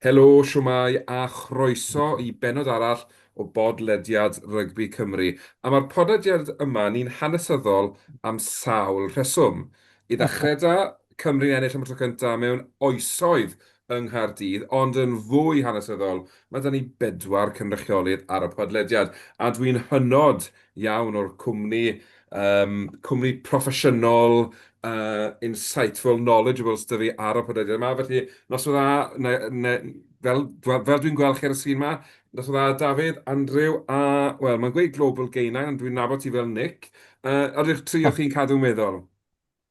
Helo, shwmae a chroeso i bennod arall o Bodlediad Rygbi Cymru. A mae'r podlediad yma ni'n hanesyddol am sawl rheswm. I ddechrau 'da, Cymru'n ennill am y tro cyntaf mewn oesoedd yng Nghaerdydd, ond yn fwy hanesyddol, mae 'da ni bedwar cynrychiolydd ar y podlediad, a dwi'n hynod iawn o'r cwmni, yym, cwmni proffesiynol, yy, insightful, knowledgeable sy 'da fi ar y podlediad yma. Felly, noswaith dda, ne- ne- fel fel dwi'n gweld chi ar y sgrin 'ma, noswaith dda Dafydd, Andrew a, wel, mae'n gweud Global Gaynor, ond dwi'n nabod ti fel Nick. Yy, ydych tri o chi'n cadw'n weddol?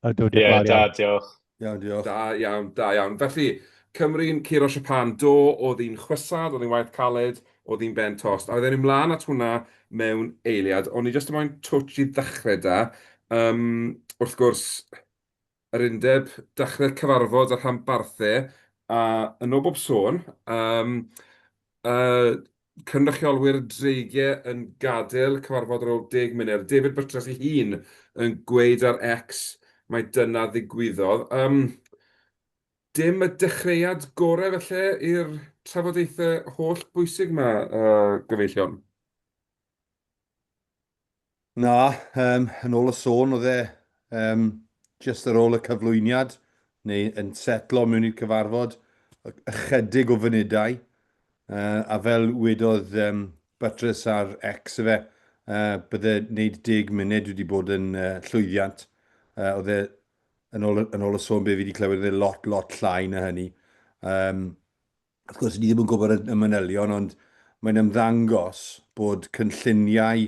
Ydw, diolch yn Ie, fawr da, iawn. diolch. Iawn, diolch. Da iawn, da iawn. Felly, Cymru'n curo Japan, do, oedd hi'n chwysad, oedd hi'n waith caled, oedd hi'n ben tost. A fydden ni mlaen at hwnna mewn eiliad, ond ni jyst yn moyn twtsh i ddechrau 'da. Yym, wrth gwrs, yr undeb, dechrau cyfarfod y rhanbarthau, a yn ôl bob sôn, yym, yy, cynrychiolwyr y Dreigiau yn gadael cyfarfod ar ôl deg munud. David Buttress ei hun yn gweud ar X mai dyna ddigwyddodd. Yym, dim y dechreuad gorau falle i'r trafodaethau holl bwysig 'ma, yy, gyfeillion? Na, yym, yn ôl y sôn, oedd e yym, jyst ar ôl y cyflwyniad, neu yn setlo mewn i'r cyfarfod, ychydig o funudau, uh, a fel wedodd um, Buttress ar X ife, uh, bydde wneud deg munud wedi bod yn uh, llwyddiant. Uh, oedd e, yn ôl, yn ôl y sôn be fi wedi clywed, oedd e lot, lot llai na hynny. Um, Wrth gwrs, ni ddim yn gwybod y manylion, ond mae'n ymddangos bod cynlluniau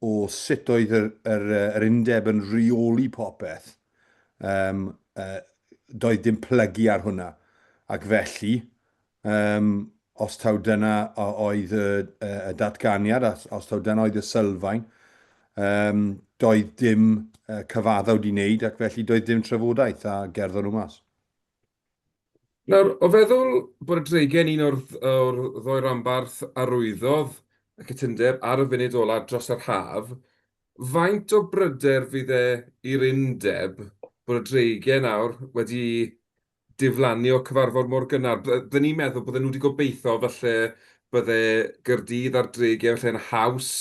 o sut oedd yr, yr, yr undeb yn rheoli popeth, um, uh, doedd dim plygu ar hwnna. Ac felly, um, os taw dyna oedd y, y, y datganiad, os, os taw dyna oedd y sylfaen, um, doedd dim uh, cyfaddawd i wneud ac felly doedd dim trafodaeth a gerddon nhw mas. Nawr, o feddwl bod y Dreigiau'n un o'r o'r ddou ranbarth arwyddodd y cytundeb ar y funud ola' dros yr haf, faint o bryder fydd e i'r undeb bod y Dreigiau nawr wedi diflannu o cyfarfod mor gynnar? Bydden ni'n meddwl bydden nhw wedi gobeithio falle bydde Gaerdydd a'r Dreigiau falle yn haws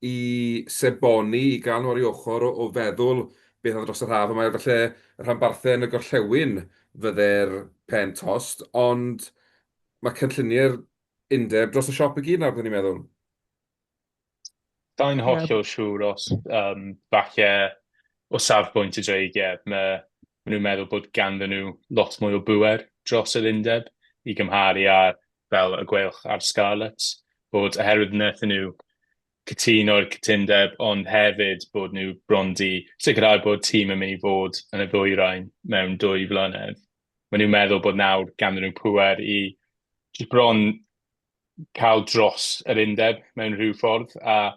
i seboni, i gael nhw ar ei ochr o o feddwl beth oedd dros yr haf, a mae falle y rhanbarthau yn y gorllewin fydde'r pen tost, ond mae cynlluniau'r undeb dros y siop i gyd nawr, byddwn i'n meddwl. Sa i'n hollol siŵr os um, falle o safbwynt y Dreigiau, mae ma nhw'n meddwl bod ganddyn nhw lot mwy o bŵer dros yr undeb i gymharu â fel y Gweilch a'r Scarlets, bod oherwydd wnaethon nhw cytuno i'r cytundeb, ond hefyd bod nhw bron 'di sicrhau bod tîm yn mynd i fod yn y ddwyrain mewn dwy flynedd. Maen nhw'n meddwl bod nawr ganddyn nhw pŵer i jyst bron cael dros yr undeb mewn rhyw ffordd, a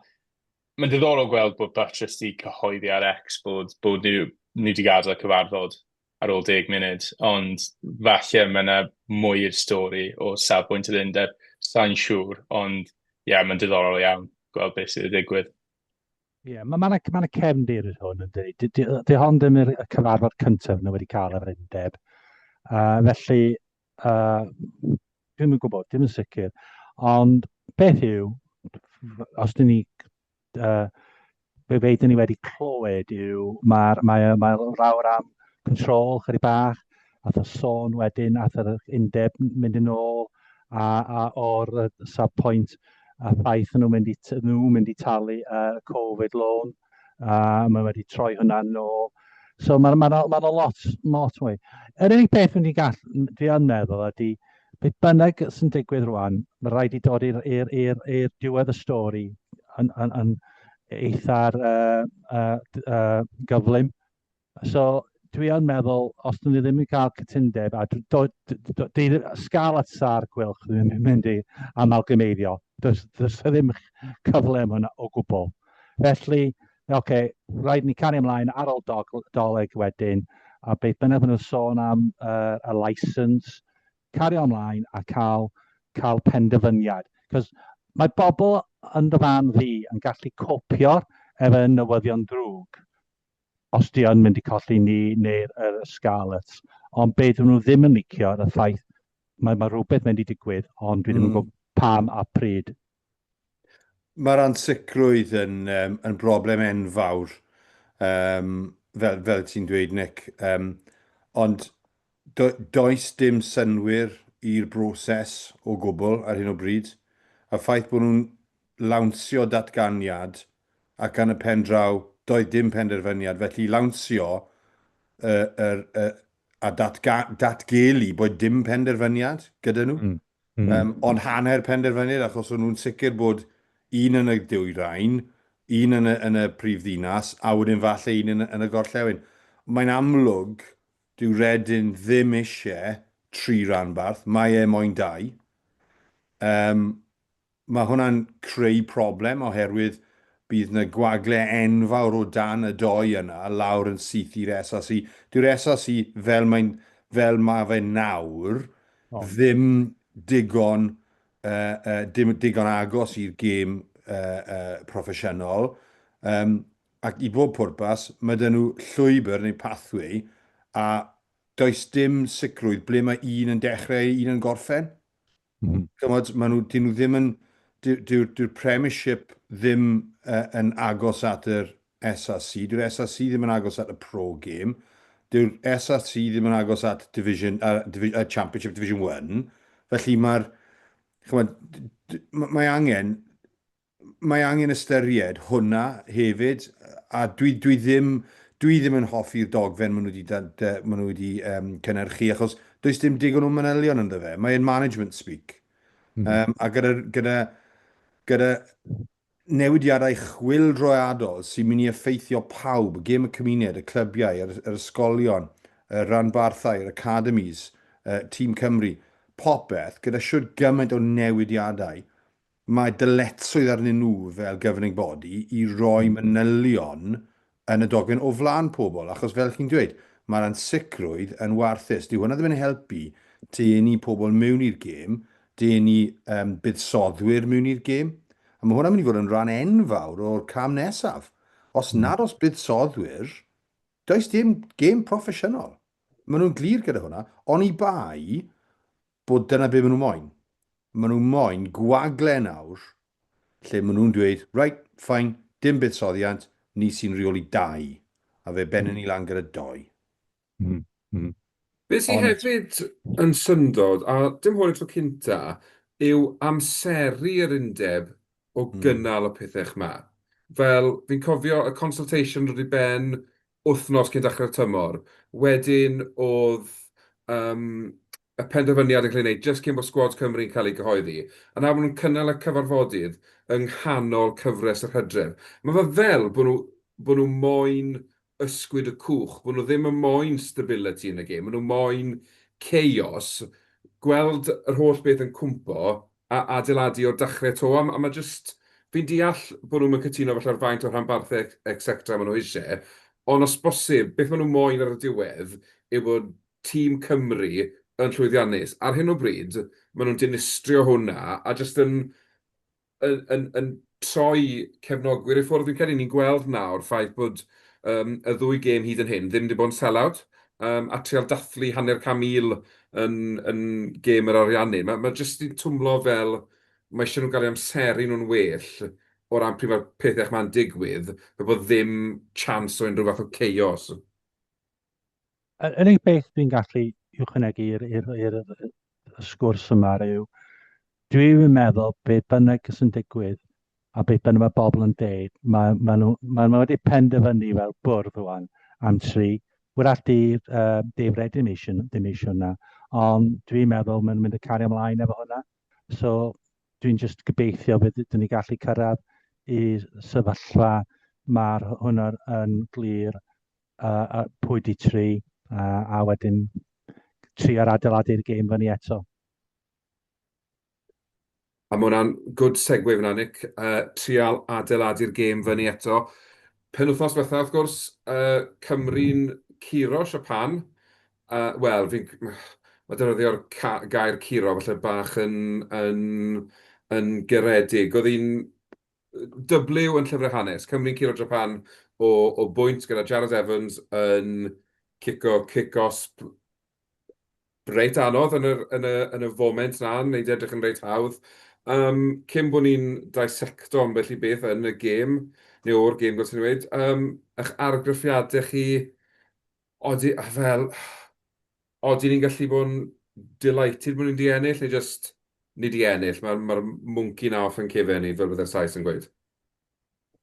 mae'n diddorol gweld bod Buttress 'di cyhoeddi ar X bod bod nhw nhw 'di gadael y cyfarfod ar ôl deg munud, ond falle mae 'na mwy i'r stori o safbwynt yr undeb, sa i'n siŵr, ond ie, mae'n diddorol iawn gweld beth sydd wedi digwydd. Ie, yeah, mae ma 'na ma 'na cefndir i hwn yn dydi. Di, di, di hon ddim yr cyfarfod cyntaf nhw wedi cael efo'r undeb. Uh, felly, uh, dwi'm yn gwybod, dim yn sicr. Ond beth yw, os dyn ni uh, be be dyn ni wedi clywed yw mae'r mae, mae rawr am control chydig bach, ath y sôn wedyn, ath yr undeb mynd yn ôl a, a o'r safpwynt a ffaith nhw'n mynd i, nhw mynd i talu uh, Covid loan, a mae wedi troi hwnna nôl. So mae'n ma, ma, ma lot, lot mwy. Yr unig beth dwi'n gall, dwi yn meddwl ydy, Beth bynnag sy'n digwydd rwan, mae rhaid i dod i'r i'r i'r i'r diwedd y stori yn, yn, yn eitha'r uh, uh, uh, gyflym. So dwi yn meddwl, os dyn ni ddim yn cael cytundeb, a do, do, do, do, Scarlets a'r Gweilch ddim yn mynd i amalgameiddio, does, does ddim cyfle am hwnna o gwbl. Felly, oce, okay, rhaid ni cario ymlaen ar ôl Dolig wedyn, a beth bynnag maen nhw'n sôn am uh, y license, cario ymlaen a cael, cael penderfyniad. Cos mae bobl yn dy fan fi yn gallu copio'r efo newyddion drwg os di yn mynd i colli ni neu'r er Scarlets. Ond be dyn nhw ddim yn licio y ffaith Mae, mae rhywbeth mynd i digwydd, ond dwi ddim yn gwybod pam a pryd. Mae'r ansicrwydd yn, um, yn broblem enfawr, um, fel, fel ti'n dweud, Nick. Um, ond do, does dim synnwyr i'r broses o gwbl ar hyn o bryd. Y ffaith bod nhw'n lawnsio datganiad ac yn y pen draw doedd dim penderfyniad, felly lawnsio y, y, y, a datga, datgelu bod dim penderfyniad gyda nhw. Um, ond hanner penderfyniad, achos o'n nhw'n sicr bod un yn y dwyrain, un yn y, yn y prif ddinas, a wedyn falle un yn, yn y gorllewin. Mae'n amlwg, dyw Redin ddim eisiau tri ranbarth, mae e moyn dau. Um, Mae hwnna'n creu problem oherwydd bydd 'na gwagle enfawr o dan y doi yna lawr yn syth i'r SRC. Dyw'r SRC fel mae'n fel ma' fe nawr ddim digon uh, uh, dim digon agos i'r gêm uh, uh, proffesiynol. Um, ac i bob pwrpas, mae dyn nhw llwybr neu pathway a does dim sicrwydd ble mae un yn dechrau, un yn gorffen. Chymod, maen nhw, dyn nhw ddim yn, dyw'r dyw, dyw Premiership ddim uh, yn agos at yr SRC, dyw'r SRC ddim yn agos at y Pro Game, dyw'r SRC ddim yn agos at Division, uh, Divi uh, Championship Division 1, felly mae'r, chymod, mae angen mae angen ystyried hwnna hefyd, a dwi, dwi ddim, dwi ddim yn hoffi'r dogfen maen nhw wedi, de, maen nhw wedi um, cynnyrchu, achos does dim digon o manylion ynddo fe. Mae'n management speak. Um, a gyda, gyda, gyda newidiadau chwyldroadol sy'n mynd i effeithio pawb, y gêm y cymuned, y clybiau, yr, yr ysgolion, y rhanbarthau, yr academies, uh, Tîm Cymru, popeth, gyda siwr gymaint o newidiadau, Mae dyletswydd arnyn nhw fel governing body i roi manylion yn y dogfen o flaen pobl, achos fel chi'n dweud, mae'r ansicrwydd yn warthus. Dyw hwnna ddim yn helpu denu pobl mewn i'r gêm, denu um, buddsoddwyr mewn i'r gêm. A mae hwnna'n mynd i fod yn rhan enfawr o'r cam nesaf. Os nad oes buddsoddwyr, does dim gêm proffesiynol. Maen nhw'n glir gyda hwnna, oni bai bod dyna be maen nhw moyn. Maen nhw moyn gwagle nawr lle maen nhw'n dweud, right, fine, dim buddsoddiant, ni sy'n rheoli dau. A fe bennwn ni lan gyda doi. Be sydd hefyd yn syndod, a dim hwn y tro cynta, yw amseru yr undeb o gynnal y pethau 'ma. Fel, fi'n cofio y consultation dod i ben wythnos cyn dechrau'r tymor. Wedyn oedd yym y penderfyniad yn cael ei wneud jyst cyn bod sgwad Cymru yn cael ei gyhoeddi. A nawr maen nhw'n cynnal y cyfarfodydd yng nghanol cyfres yr hydref. Mae fe fel bod nhw bod nhw moyn ysgwyd y cwch, bod nhw ddim yn moyn stability yn y gêm, maen nhw moyn chaos, gweld yr holl beth yn cwmpo a adeiladu o'r dechrau 'to. A ma' jyst... Fi'n deall bod nhw'm yn cytuno falle ar faint o rhanbarthau et cetera maen nhw isie, ond os bosib, beth maen nhw moyn ar y diwedd yw bod tîm Cymru yn llwyddiannus. Ar hyn o bryd, maen nhw'n dinistrio hwnna a jyst yn yn yn yn troi cefnogwyr i ffwrdd. Fi'n credu ni'n gweld nawr ffaith bod yym y ddwy gêm hyd yn hyn ddim 'di bod yn sell-out, yym a trial dathlu 500,000 yn yn gêm yr Ariannin. Ma' ma' jyst 'di twmlo fel mae isie nhw gael eu amseru nhw'n well o ran pryd mae'r pethau 'ma'n digwydd, fel bod ddim chance o unrhyw fath o chaos. Yr unig beth dwi'n gallu ychwanegu i'r i'r i'r sgwrs yma yw, dwi'n meddwl be bynnag sy'n digwydd a beth bynnag mae bobl yn deud, mae, mae nhw, mae nhw wedi penderfynu fel bwrdd rwan am tri. Wrach dydd uh, Dave Redding ddim eisiau, ddim eisiau hwnna, ond dwi'n meddwl maen nhw'n mynd i cario ymlaen efo hwnna. So dwi'n just gobeithio bydd dyn ni gallu cyrraedd i sefyllfa mae'r hwnna yn glir uh, pwy di tri, uh, a wedyn trio'r adeiladu'r gêm fyny eto. A mae hwnna'n good segue fyna, Nick. Uh, trial adeiladu'r gêm fyny eto. Penwythnos diwetha, wrth gwrs, uh, Cymru'n curo Japan. Uh, Wel, fi'n... Mae defnyddio'r gair curo falle bach yn, yn, yn garedig. Oedd hi'n W yn llyfrau hanes. Cymru'n curo Japan o, o bwynt gyda Jarrod Evans yn cico cic-osb. reit anodd yn yr, yn y, yn y foment 'na, wneud e edrych yn reit hawdd. Yym, cyn bod ni'n dissecto ambell i beth yn y gêm, neu o'r gêm dylsen i weud, yym, eich argraffiadau chi, odi, fel, odi ni'n gallu bod yn delighted bod ni 'di ennill, neu jyst ni 'di ennill, mae'r mae'r mwnci 'na off ein cefen ni, fel bydde'r Sais yn gweud?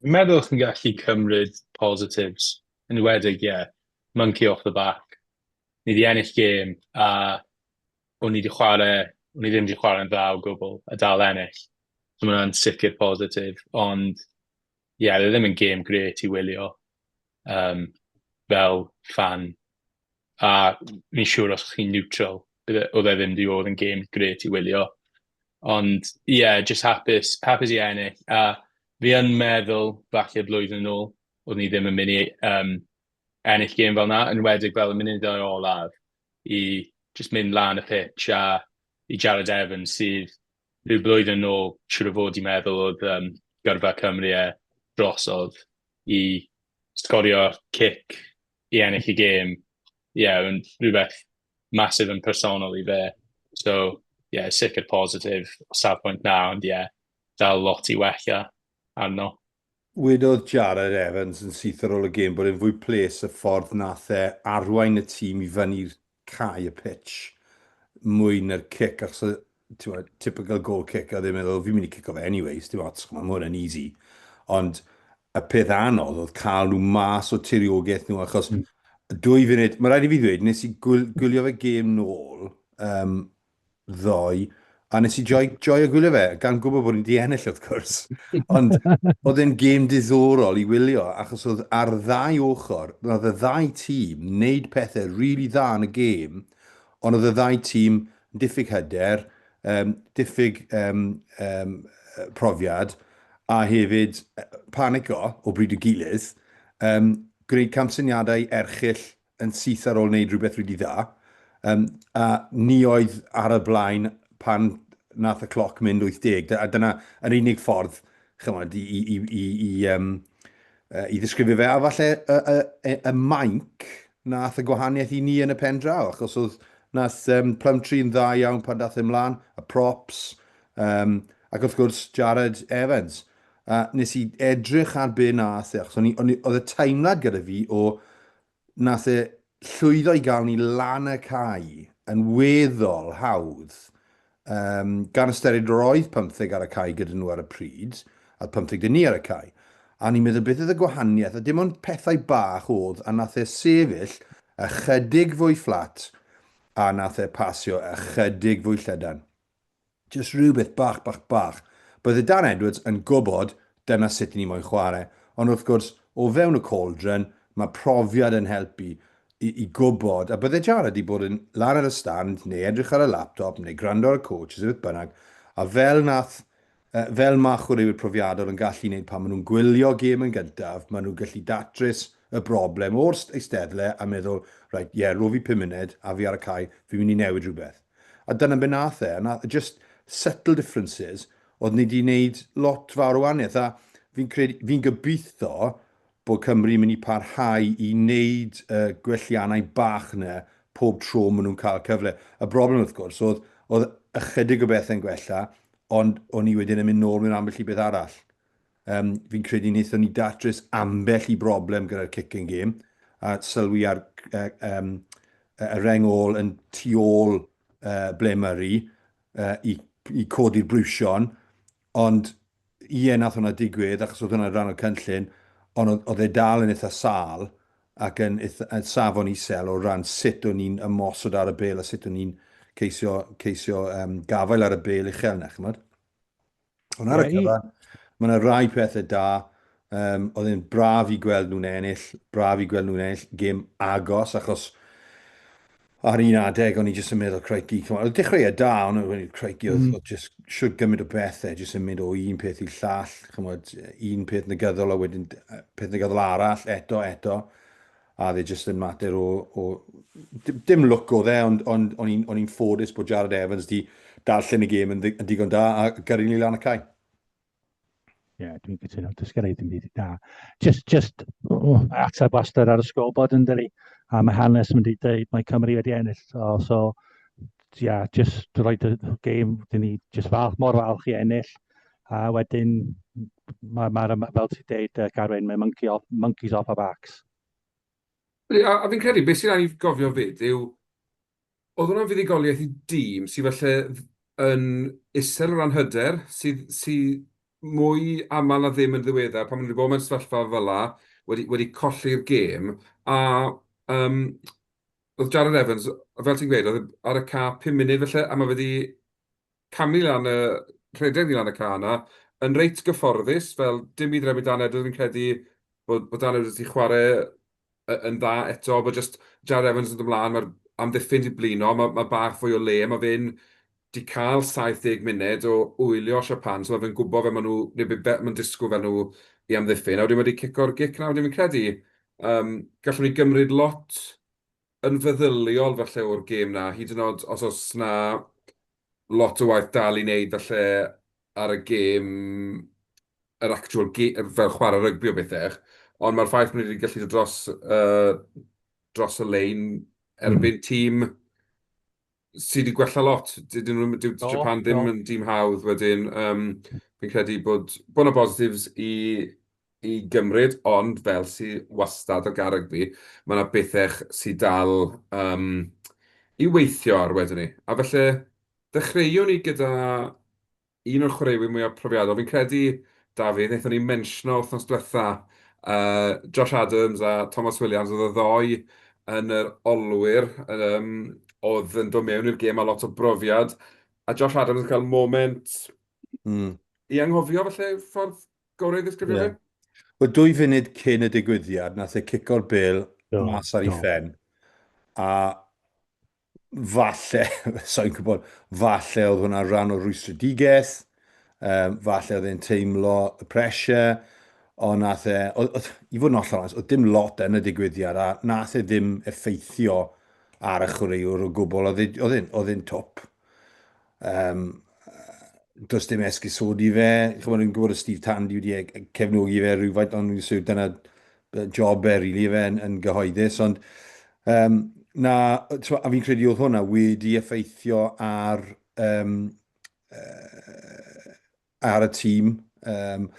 Fi'n meddwl chi'n gallu cymryd positives, yn enwedig, ie, monkey off the back. Ni 'di ennill gêm a o'n ni 'di chwarae, o'n ni ddim 'di chwarae'n dda o gwbl a dal ennill. So ma' hwnna'n sicr positif, ond ie, oedd e ddim yn gêm grêt i wylio um, fel fan. A fi'n siŵr os chi'n neutral, bydde, oedd e ddim 'di bod yn gêm grêt i wylio. Ond ie, yeah, just hapus, hapus i ennill. A fi yn meddwl, falle blwyddyn yn ôl, oedd ni ddim yn mynd i um, ennill gêm fel 'na, yn enwedig fel y munudau olaf i jyst mynd lan y pitch a i Jarrod Evans sydd rhyw blwyddyn yn ôl siŵr o fod i meddwl oedd um, gyrfa Cymru e drosodd i sgorio cic i ennill y gêm. Ie, yeah, yn rhywbeth massive yn personol i fe. So, ie, yeah, sicr positif o safbwynt na, ond ie, yeah, dal lot i wella arno. Wedodd Jarrod Evans yn syth ar ôl y gêm bod e'n fwy ples y ffordd nath e arwain y tîm i fyny'r cae, y pitch, mwy na'r cic, achos oedd, t'mod, typical goal kick, a oedd e'n meddwl, fi'n mynd i cico fe anyways, dim ots, ch'mod, ma' hwn yn easy. Ond y peth anodd oedd cael nhw mas o tiriogaeth nhw, achos 2 funud, mae rhaid i fi ddweud, nes i gwylio fe gêm nôl, um, ddoe, a nes i joi, joio gwylio fe, gan gwybod bod ni wedi ennill wrth gwrs. Ond oedd e'n gêm diddorol i wylio, achos oedd ar ddau ochr, oedd y ddau tîm wneud pethau rili really dda yn y gêm, ond oedd y ddau tîm yn diffyg hyder, um, diffyg um, um, profiad, a hefyd panico o bryd i gilydd, um, gwneud camsyniadau erchyll yn syth ar ôl wneud rhywbeth rili dda. Um, a ni oedd ar y blaen pan nath y cloc mynd 80, a dyna yr unig ffordd, chymod, i, i, i, i, i, um, i ddisgrifio fe. A falle y, y, y, y mainc nath y gwahaniaeth i ni yn y pen draw, achos oedd nath um, Plumtree yn dda iawn pan dath e mlaen, y props, um, ac wrth gwrs Jared Evans. A nes i edrych ar be nath e, achos o'n i, o'n i, oedd y teimlad gyda fi o nath e llwyddo i gael ni lan y cae yn weddol hawdd, um, gan ystyried roedd pymtheg ar y cae gyda nhw ar y pryd, a pymtheg dyn ni ar y cae. A ni'n meddwl beth oedd y gwahaniaeth, a dim ond pethau bach oedd, a nath e sefyll ychydig fwy fflat, a nath e pasio ychydig fwy llydan. Jyst rhywbeth bach, bach, bach. Bydde Dan Edwards yn gwybod dyna sut ni moyn chwarae, ond wrth gwrs, o fewn y cauldron, mae profiad yn helpu i, i gwybod, a bydde Jared 'di bod yn lan ar y stand, neu edrych ar y laptop, neu gwrando ar y coaches, neu beth bynnag, a fel nath, fel mae chwaraewyr profiadol yn gallu wneud pan maen nhw'n gwylio gêm yn gyntaf, maen nhw'n gallu datrys y broblem o'r eisteddle a meddwl, reit, ie, yeah, ro fi 5 munud, a fi ar y cae, fi'n mynd i newid rhywbeth. A dyna be nath e, a just subtle differences, oedd ni wedi wneud lot fawr o wahaniaeth. A fi'n credu, fi'n gobeithio bod Cymru yn mynd i parhau i wneud y gwelliannau bach yna pob tro maen nhw'n cael cyfle. Y broblem wrth gwrs oedd, oedd ychydig o bethau'n gwella, ond o'n i wedyn yn mynd nôl mewn ambell i beth arall. Um, fi'n credu wnaethon ni datrys ambell i broblem gyda'r kicking game, a sylwi ar uh, um, y reng ôl yn tu ôl uh, Blair Murray uh, i, i codi'r brwsion, ond ie, nath hwnna digwydd, achos oedd hwnna'n rhan o'r cynllun, ond oedd e dal yn eitha sâl ac yn eitha, yn safon isel o ran sut o'n ni'n ymosod ar y bêl a sut o'n ni'n ceisio, ceisio um, gafael ar y bêl uchel na, chymod? Ond ar y cyfan, mae yna rai pethau da. Um, oedd e'n braf i gweld nhw'n ennill, braf i gweld nhw'n ennill gêm agos, achos ar un adeg o'n i jyst yn meddwl, crikey, come on. Oedd dechreuad da, ond o'n i'n crikey, oedd mm. just siwr gymaint o bethau, jyst yn mynd o un peth i'r llall, chymod, un peth negyddol a wedyn peth negyddol arall, eto, eto. A oedd e jyst yn mater o... o dim lwc oedd e, ond on, o'n i'n on ffodus bod Jarrod Evans di darllen y gêm yn, yn digon da a gyrru ni lan y cae. Ie, yeah, dwi'n cytuno, does gen i ddim byd da. Just, just, oh, ateb wastad ar y scoreboard yn dydi. A mae hanes yn mynd i dweud mae Cymru wedi ennill. So, so yeah, just rhoi y gêm, dyn ni just falch, mor falch i ennill. A wedyn, mae, ma, ma, fel ti'n deud, Garwyn, mae monkey off, monkeys off our backs. A, a fi'n credu, beth sy'n rhaid i gofio fyd yw, oedd hwnna'n fuddugoliaeth i dîm sydd falle yn isel o ran hyder, sydd, sydd mwy aml na ddim yn ddiweddar, pan maen nhw wedi bod mewn sefyllfa fel 'na, wedi, wedi colli'r gêm, a um, oedd Jarrod Evans, fel ti'n gweud, oedd e ar y ca 5 munud falle, a mae wedi camu lan y, rhedeg i lan y ca yna, yn reit gyfforddus, fel dim byd yn erbyn Dan Edwards, fi'n credu bod, bod Dan Edwards wedi chwarae yn dda eto, bod just Jarrod Evans yn dod ymlaen, mae'r amddiffyn 'di blino, mae, mae bach fwy o le, mae fe'n 'di cael 70 munud o wylio Japan, so mae fe'n gwybod fel maen nhw, neu be mae'n disgwyl fel nhw i amddiffyn, a wedyn mae wedi cico'r gic 'na, wedyn fi'n credu, um, gallwn ni gymryd lot yn feddyliol falle o'r gêm 'na, hyd yn oed os oes 'na lot o waith dal i wneud falle ar y gêm, yr actual fel chwarae rygbi o bethau, ond mae'r ffaith bod ni wedi gallu dod dros, uh, dros y lein erbyn tîm sydd wedi gwella lot. Dydyn nhw, dyw Japan ddim yn dîm hawdd wedyn. Um, fi'n credu bod, bod yna positives i, i gymryd, ond fel sydd wastad o gael rygbi, mae yna bethau sydd dal um, i weithio ar wedyn ni. A felly, ddechreuwn ni gyda un o'r chwaraewyr mwyaf profiadol. Fi'n credu, Dafydd, wnaethon ni menshno wythnos diwetha, uh, Josh Adams a Thomas Williams, oedd y ddoi yn yr olwyr, um, oedd yn dod mewn i'r gêm a lot o brofiad. A Josh Adams yn cael moment i anghofio, falle, ffordd gorau i ddisgrifio yeah. fe? Wel, dwy funud cyn y digwyddiad, nath e cico'r bêl mas ar ei phen. A falle, sa i'n gwybod, falle oedd hwnna rhan o rwystredigaeth, um, falle oedd e'n teimlo y pressure, ond nath e, oedd, oedd, i fod yn hollol onest, oedd dim lot yn y digwyddiad a nath e ddim effeithio ar y chwaraewr o gwbl, oedd e, oedd e'n, oedd e'n twp. Um, does dim esgusodi fe, chymod, yn gwybod y Steve Tandy wedi e, cefnogi fe rhywfaint, ond so dyna job e, really, fe yn, yn gyhoeddus, ond um, na, a fi'n credu oedd hwnna wedi effeithio ar, um, uh, ar y tîm. Um,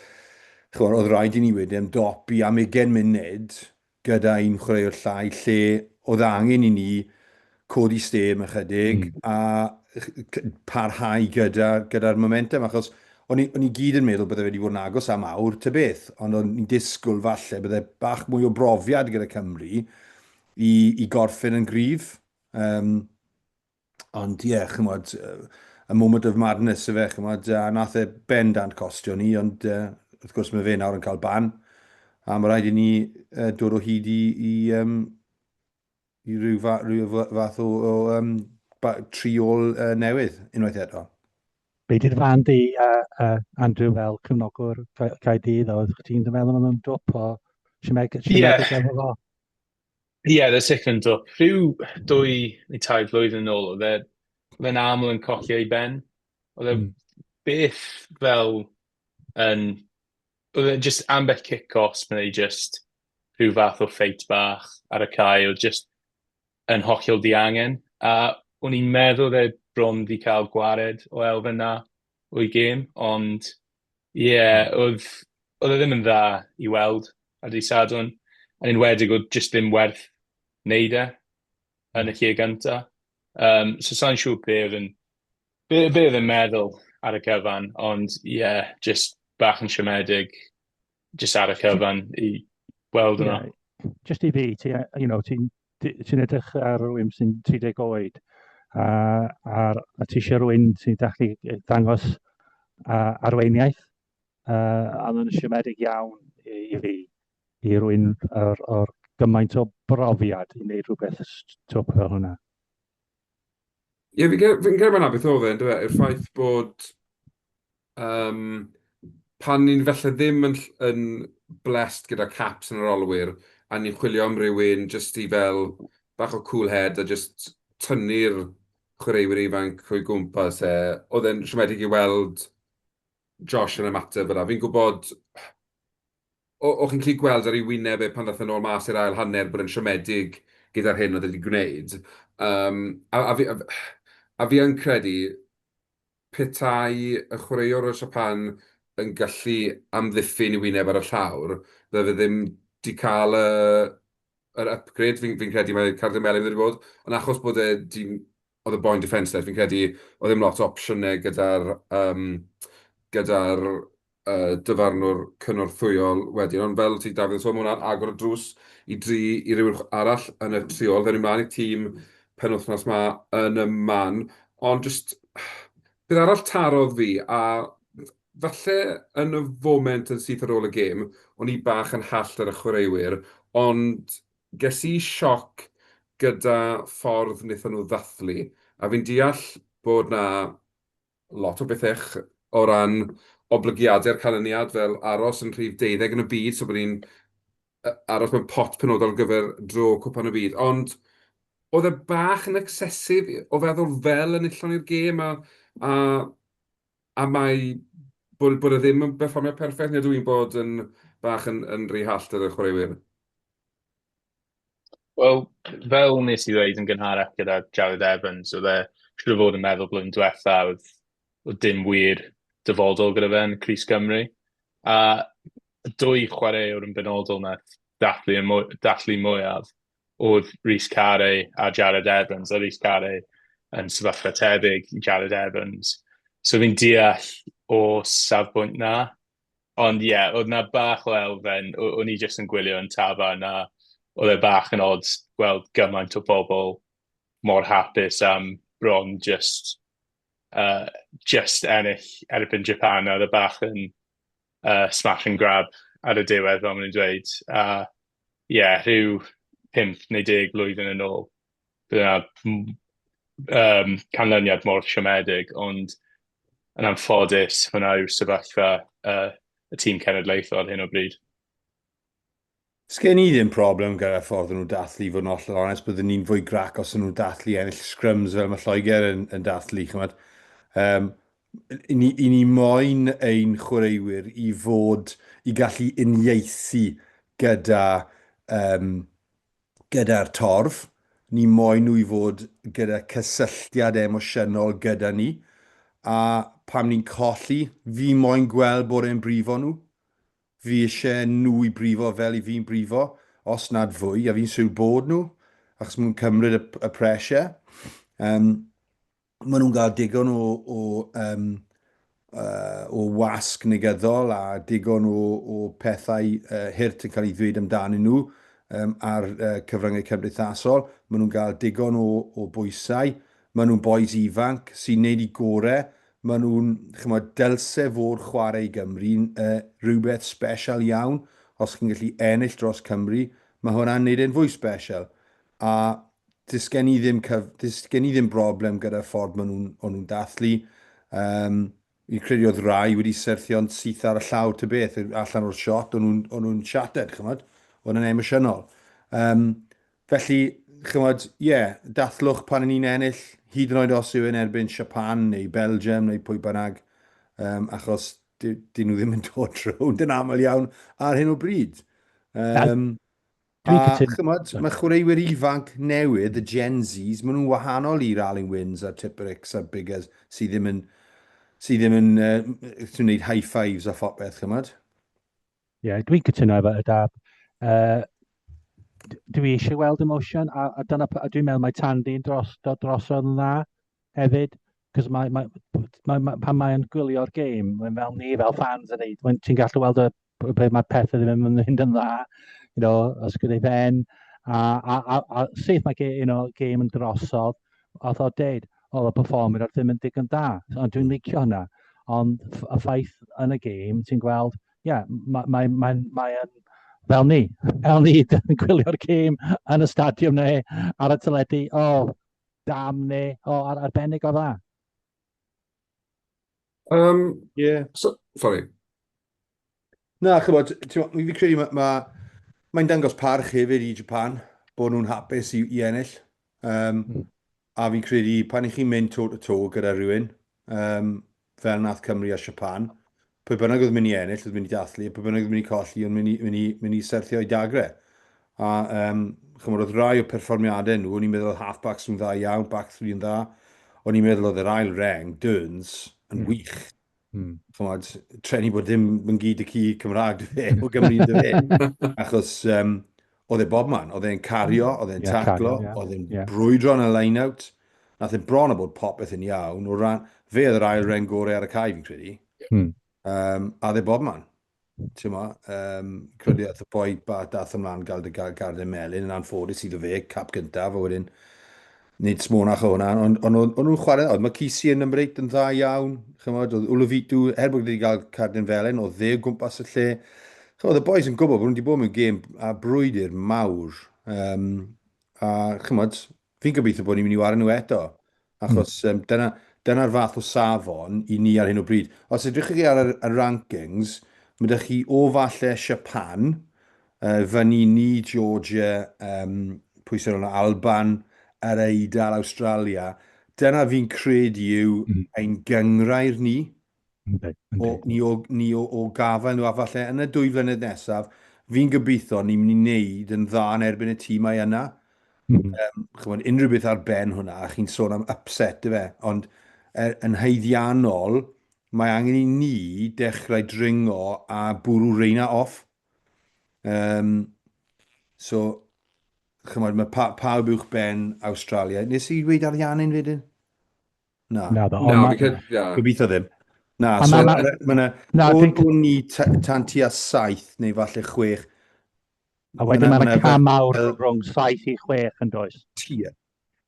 chymod, oedd rhaid i ni wedi ymdopi am 20 munud gyda un chwaraewr llai lle oedd angen i ni codi stêm ychydig a parhau gyda, gyda'r momentum, achos o'n i, o'n i gyd yn meddwl bydde wedi bod yn agos am awr, ta beth, ond o'n i'n disgwyl falle bydde bach mwy o brofiad gyda Cymru i, i gorffen yn gryf. Um, ond ie, yeah, chymod, a moment of madness yfe, chymod, a nath e bendant costio ni, ond uh, wrth gwrs mae fe nawr yn cael ban, a mae rhaid i ni uh, dod o hyd i, i, um, i ryw, fa, ryw fath o, o um, triol uh, newydd unwaith eto. Be di'r fan di, uh, uh, Andrew, fel cefnogwr Caerdydd, oedd chdi'n meddwl am yn dwp o siomedig yeah. efo fo? Ie, yeah, they're sicr yn dwp. Rhyw dwy neu tair flwyddyn yn ôl, oedd e, oedd e'n aml yn colli ei ben. Oedd e byth fel yn... Oedd e just ambell cic cosb neu just rhyw fath o ffeit bach ar y cae, oedd just yn hollol diangen. A o'n i'n meddwl oedd e bron 'di cael gwared o elfen 'na o'i gêm, ond ie, yeah, oedd, oedd e ddim yn dda i weld ar dydd Sadwrn, yn enwedig oedd jyst ddim werth wneud e yn y lle gynta. Um, so sa'n siŵr be oedd yn, be, be oedd yn meddwl ar y cyfan, ond ie, yeah, just bach yn siomedig just ar y cyfan i weld yna. Yeah. Just i fi, ti, you know, ti'n ti, ti edrych ar rhywun sy'n 30 oed, a, a, a ti eisiau rhywun sy'n gallu dangos uh, arweiniaeth, uh, a mae'n siomedig iawn i, i fi, i rywun o'r, or gymaint o brofiad i wneud rhywbeth twp fel hwnna. Ie, fi'n credu fi credu na beth oedd e, yndyfe, yw'r ffaith bod um, pan ni'n falle ddim yn, yn blessed gyda caps yn yr olwyr, a ni'n chwilio am rywun jyst i fel bach o cool head a jyst tynnu'r chwaraewyr ifanc o'i gwmpas e, oedd e'n siomedig i weld Josh yn ymateb fel 'na. Fi'n gwybod, o' chi'n gallu gweld ar ei wyneb e pan ddaeth e nôl mas i'r ail hanner bod e'n siomedig gyda'r hyn oedd e wedi gwneud. Yym, a a fi... A fi yn credu, petai y chwaraewr o Japan yn gallu amddiffyn ei wyneb ar y llawr, bydde fe ddim 'di cael y yr upgrade fi'n fi'n credu mae cardyn melyn wedi bod, ond achos bod e 'di... oedd y boi'n defenceless, fi'n credu oedd ddim lot o opsiynau gyda'r yym gyda'r yy dyfarnwr cynorthwyol wedyn. Ond fel ti Dafydd yn sôn, ma' hwnna'n agor y drws i dri i rywun arall yn y tu ôl. Ddaw ni mlaen i'r tîm penwythnos 'ma yn y man. Ond jyst peth arall tarodd fi, a falle yn y foment yn syth ar ôl y gêm, o'n i bach yn hallt ar y chwaraewyr, ond ges i sioc gyda ffordd wnaethon nhw ddathlu. A fi'n deall bod 'na lot o bethau o ran oblygiadau'r canlyniad, fel aros yn rhif deuddeg yn y byd, so bod ni'n aros mewn pot penodol ar gyfer dro Cwpan y Byd. Ond oedd e bach yn excessive o feddwl fel enillon ni'r gêm a, a, a mae bod, bod e ddim yn berfformiad perffaith, neu ydw i'n bod yn bach yn, yn rhy hallt ar y chwaraewyr? Wel, fel wnes i ddweud yn gynharach gyda Jarrod Evans, oedd e siŵr o fod yn meddwl blwyddyn diwetha oedd, oedd dim wir dyfodol gyda fe yn crys Cymru. A dwy chwaraewr yn benodol nath dathlu, y mwy, dathlu mwyaf oedd Rhys Carre a Jarrod Evans, a Rhys Carre yn sefyllfa tebyg i Jarrod Evans. So fi'n deall o safbwynt na, Ond ie, yeah, oedd na bach o elfen, o'n i jyst yn gwylio yn tafarn a oedd e bach yn odd gweld gymaint o bobl mor hapus am bron just, just ennill erbyn Japan. A oedd e bach yn smash and grab ar y diwedd, fel maen nhw'n dweud. A ie, yeah, rhyw 5 neu 10 blwyddyn yn ôl, bydd yna canlyniad mor siomedig, ond yn anffodus, hwnna yw'r sefyllfa y tîm cenedlaethol ar hyn o bryd. Sgen i ddim problem gyda'r ffordd o'n nhw'n dathlu, i fod yn hollol onest, byddwn ni'n fwy grac os o'n nhw'n dathlu ennill scrums fel mae Lloegr yn, yn dathlu, chymod. Um, i, ni, i ni moyn ein chwaraewyr i fod, i gallu uniaethu gyda um, gyda'r torf, ni moyn nhw i fod gyda cysylltiad emosiynol gyda ni, a pam ni'n colli, fi moyn gweld bod e'n brifo nhw. Fi eisiau nhw i brifo fel i fi'n brifo, os nad fwy, a fi'n siwr bod nhw, achos maen nhw'n cymryd y, y pressure. Um, maen nhw'n cael digon o, o, um, uh, o wasg negyddol a digon o, o pethau uh, hurt yn cael ei ddweud amdanyn nhw um, ar uh, cyfryngau cymdeithasol. Maen nhw'n cael digon o, o bwysau. Maen nhw'n boys ifanc sy'n neud i gore. Maen nhw'n, chymod, dylse fod chwarae i Gymru'n uh, rhywbeth special iawn. Os chi'n gallu ennill dros Cymru, mae hwnna'n neud e'n fwy special. A does gen i ddim cyf... does gen i ddim broblem gyda'r ffordd maen nhw'n o'n nhw'n dathlu. Um, fi'n credu oedd rai wedi syrthio'n syth ar y llawr ta beth, allan o'r shot, o'n nhw'n o'n nhw'n shattered, chymod? O'n nhw'n emosiynol. Um, felly, chymod, ie, yeah, dathlwch pan ni'n ennill, hyd yn oed os yw e'n erbyn Japan neu Belgium neu pwy bynnag, um, achos dyn nhw ddim yn dod rownd yn aml iawn ar hyn o bryd. Um, Dwi'n A cytuno. chymod, mae chwaraewyr ifanc newydd, y Gen Zs, maen nhw'n wahanol i'r Alun Wyns a'r Tippericks a'r Biggers sydd ddim yn, sydd ddim yn uh, sy'n gwneud high fives a phopeth, chymod. Ie, yeah, dwi'n cytuno efo y dab. Uh, dwi eisiau weld emotion, a, a dyna, a dwi'n meddwl mae Tandy'n dros, dod drosodd yn dda hefyd, cos mae, mae, mae, mae, pan mae'n gwylio'r gêm, mae'n fel ni, fel fans yn neud, mae'n ti'n gallu weld y be mae pethau ddim yn mynd yn dda, you know, os gyda ben, a, a, a, a syth mae you know, gêm yn drosodd, oedd o deud, oedd y performer ar ddim yn digon da, ond dwi'n licio hwnna. Ond y ffaith yn y gêm, ti'n gweld, ie, yeah, mae'n mae, mae, mae yn fel ni, fel ni, yn gwylio'r gêm yn y stadiwm neu ar y teledu, o, oh, dam ni, o, oh, arbennig o dda. Yeah. So, sorry. Na, chybod, fi credu mae ma, mae'n dangos parch hefyd i Japan, bod nhw'n hapus i, i ennill. Um, mm. A fi'n credu pan i chi'n mynd to to to gyda rhywun, um, fel nath Cymru a Japan, pwy bynnag oedd mynd i ennill, oedd mynd i dathlu, a pwy bynnag oedd mynd i colli, oedd mynd i, mynd i, mynd i syrthio i dagre. A um, chymod, oedd rai o perfformiadau nhw, o'n i'n meddwl halfbacks nhw'n dda iawn, back three yn dda. O'n i'n meddwl oedd yr ail reng, Burns, yn wych. Ch'mod, treni bod ddim yn gyd y ci Cymraeg dy fe, o Gymru dy fe. Achos um, oedd e bob man, oedd e'n cario, oedd e'n yeah, taclo, yeah. oedd e'n yeah. brwydro yn y line-out. Nath e bron o bod popeth yn iawn, o ran, fe oedd yr ail reng gorau ar y cae, fi'n credu. Um, a oedd e bob man. Ti'n mo, um, credu ath y boi ba dath ymlaen gael dy garden melyn yn anffodus iddo fe, cap gyntaf, a wedyn nid smonach o hwnna, ond on, on, on nhw'n chwarae, oedd Makisi yn number 8 yn dda iawn, chymod, oedd Ulufitu, er bod wedi cael cardyn felen, oedd dde o gwmpas y lle. Chymod, oedd y boys yn gwybod bod nhw wedi bod mewn gêm a brwydr mawr. Um, a chymod, fi'n gobeithio bod ni'n mynd i wario nhw eto, achos mm. um, dyna, dyna'r fath o safon i ni ar hyn o bryd. Os edrychwch chi ar y, y rankings, mae ydych chi o falle Japan, Fyny ni, Georgia, um, pwy sy'n yna, Alban, yr Eidal, Awstralia. Dyna fi'n credu yw mm. ein gyngrair ni. Yndi, yndi. O, ni o, ni o, o gafael nhw, a falle yn y dwy flynedd nesaf, fi'n gobeithio ni'n mynd i wneud yn dda yn erbyn y tîmau yna. Mm. Um, chymod, unrhyw beth ar ben hwnna, a chi'n sôn am upset, dy fe, ond er, yn haeddiannol, mae angen i ni dechrau dringo a bwrw reina off. Um, so, chymod, mae pa, pawb uwch ben Awstralia. Nes i dweud Ariannin wedyn? Na. Na, na, na fi cyd, ia. Gobeithio ddim. Na, so mae yna, o ni tan tua saith neu falle chwech. A wedyn mae'n cam mawr rhwng saith i chwech yn does? Tua.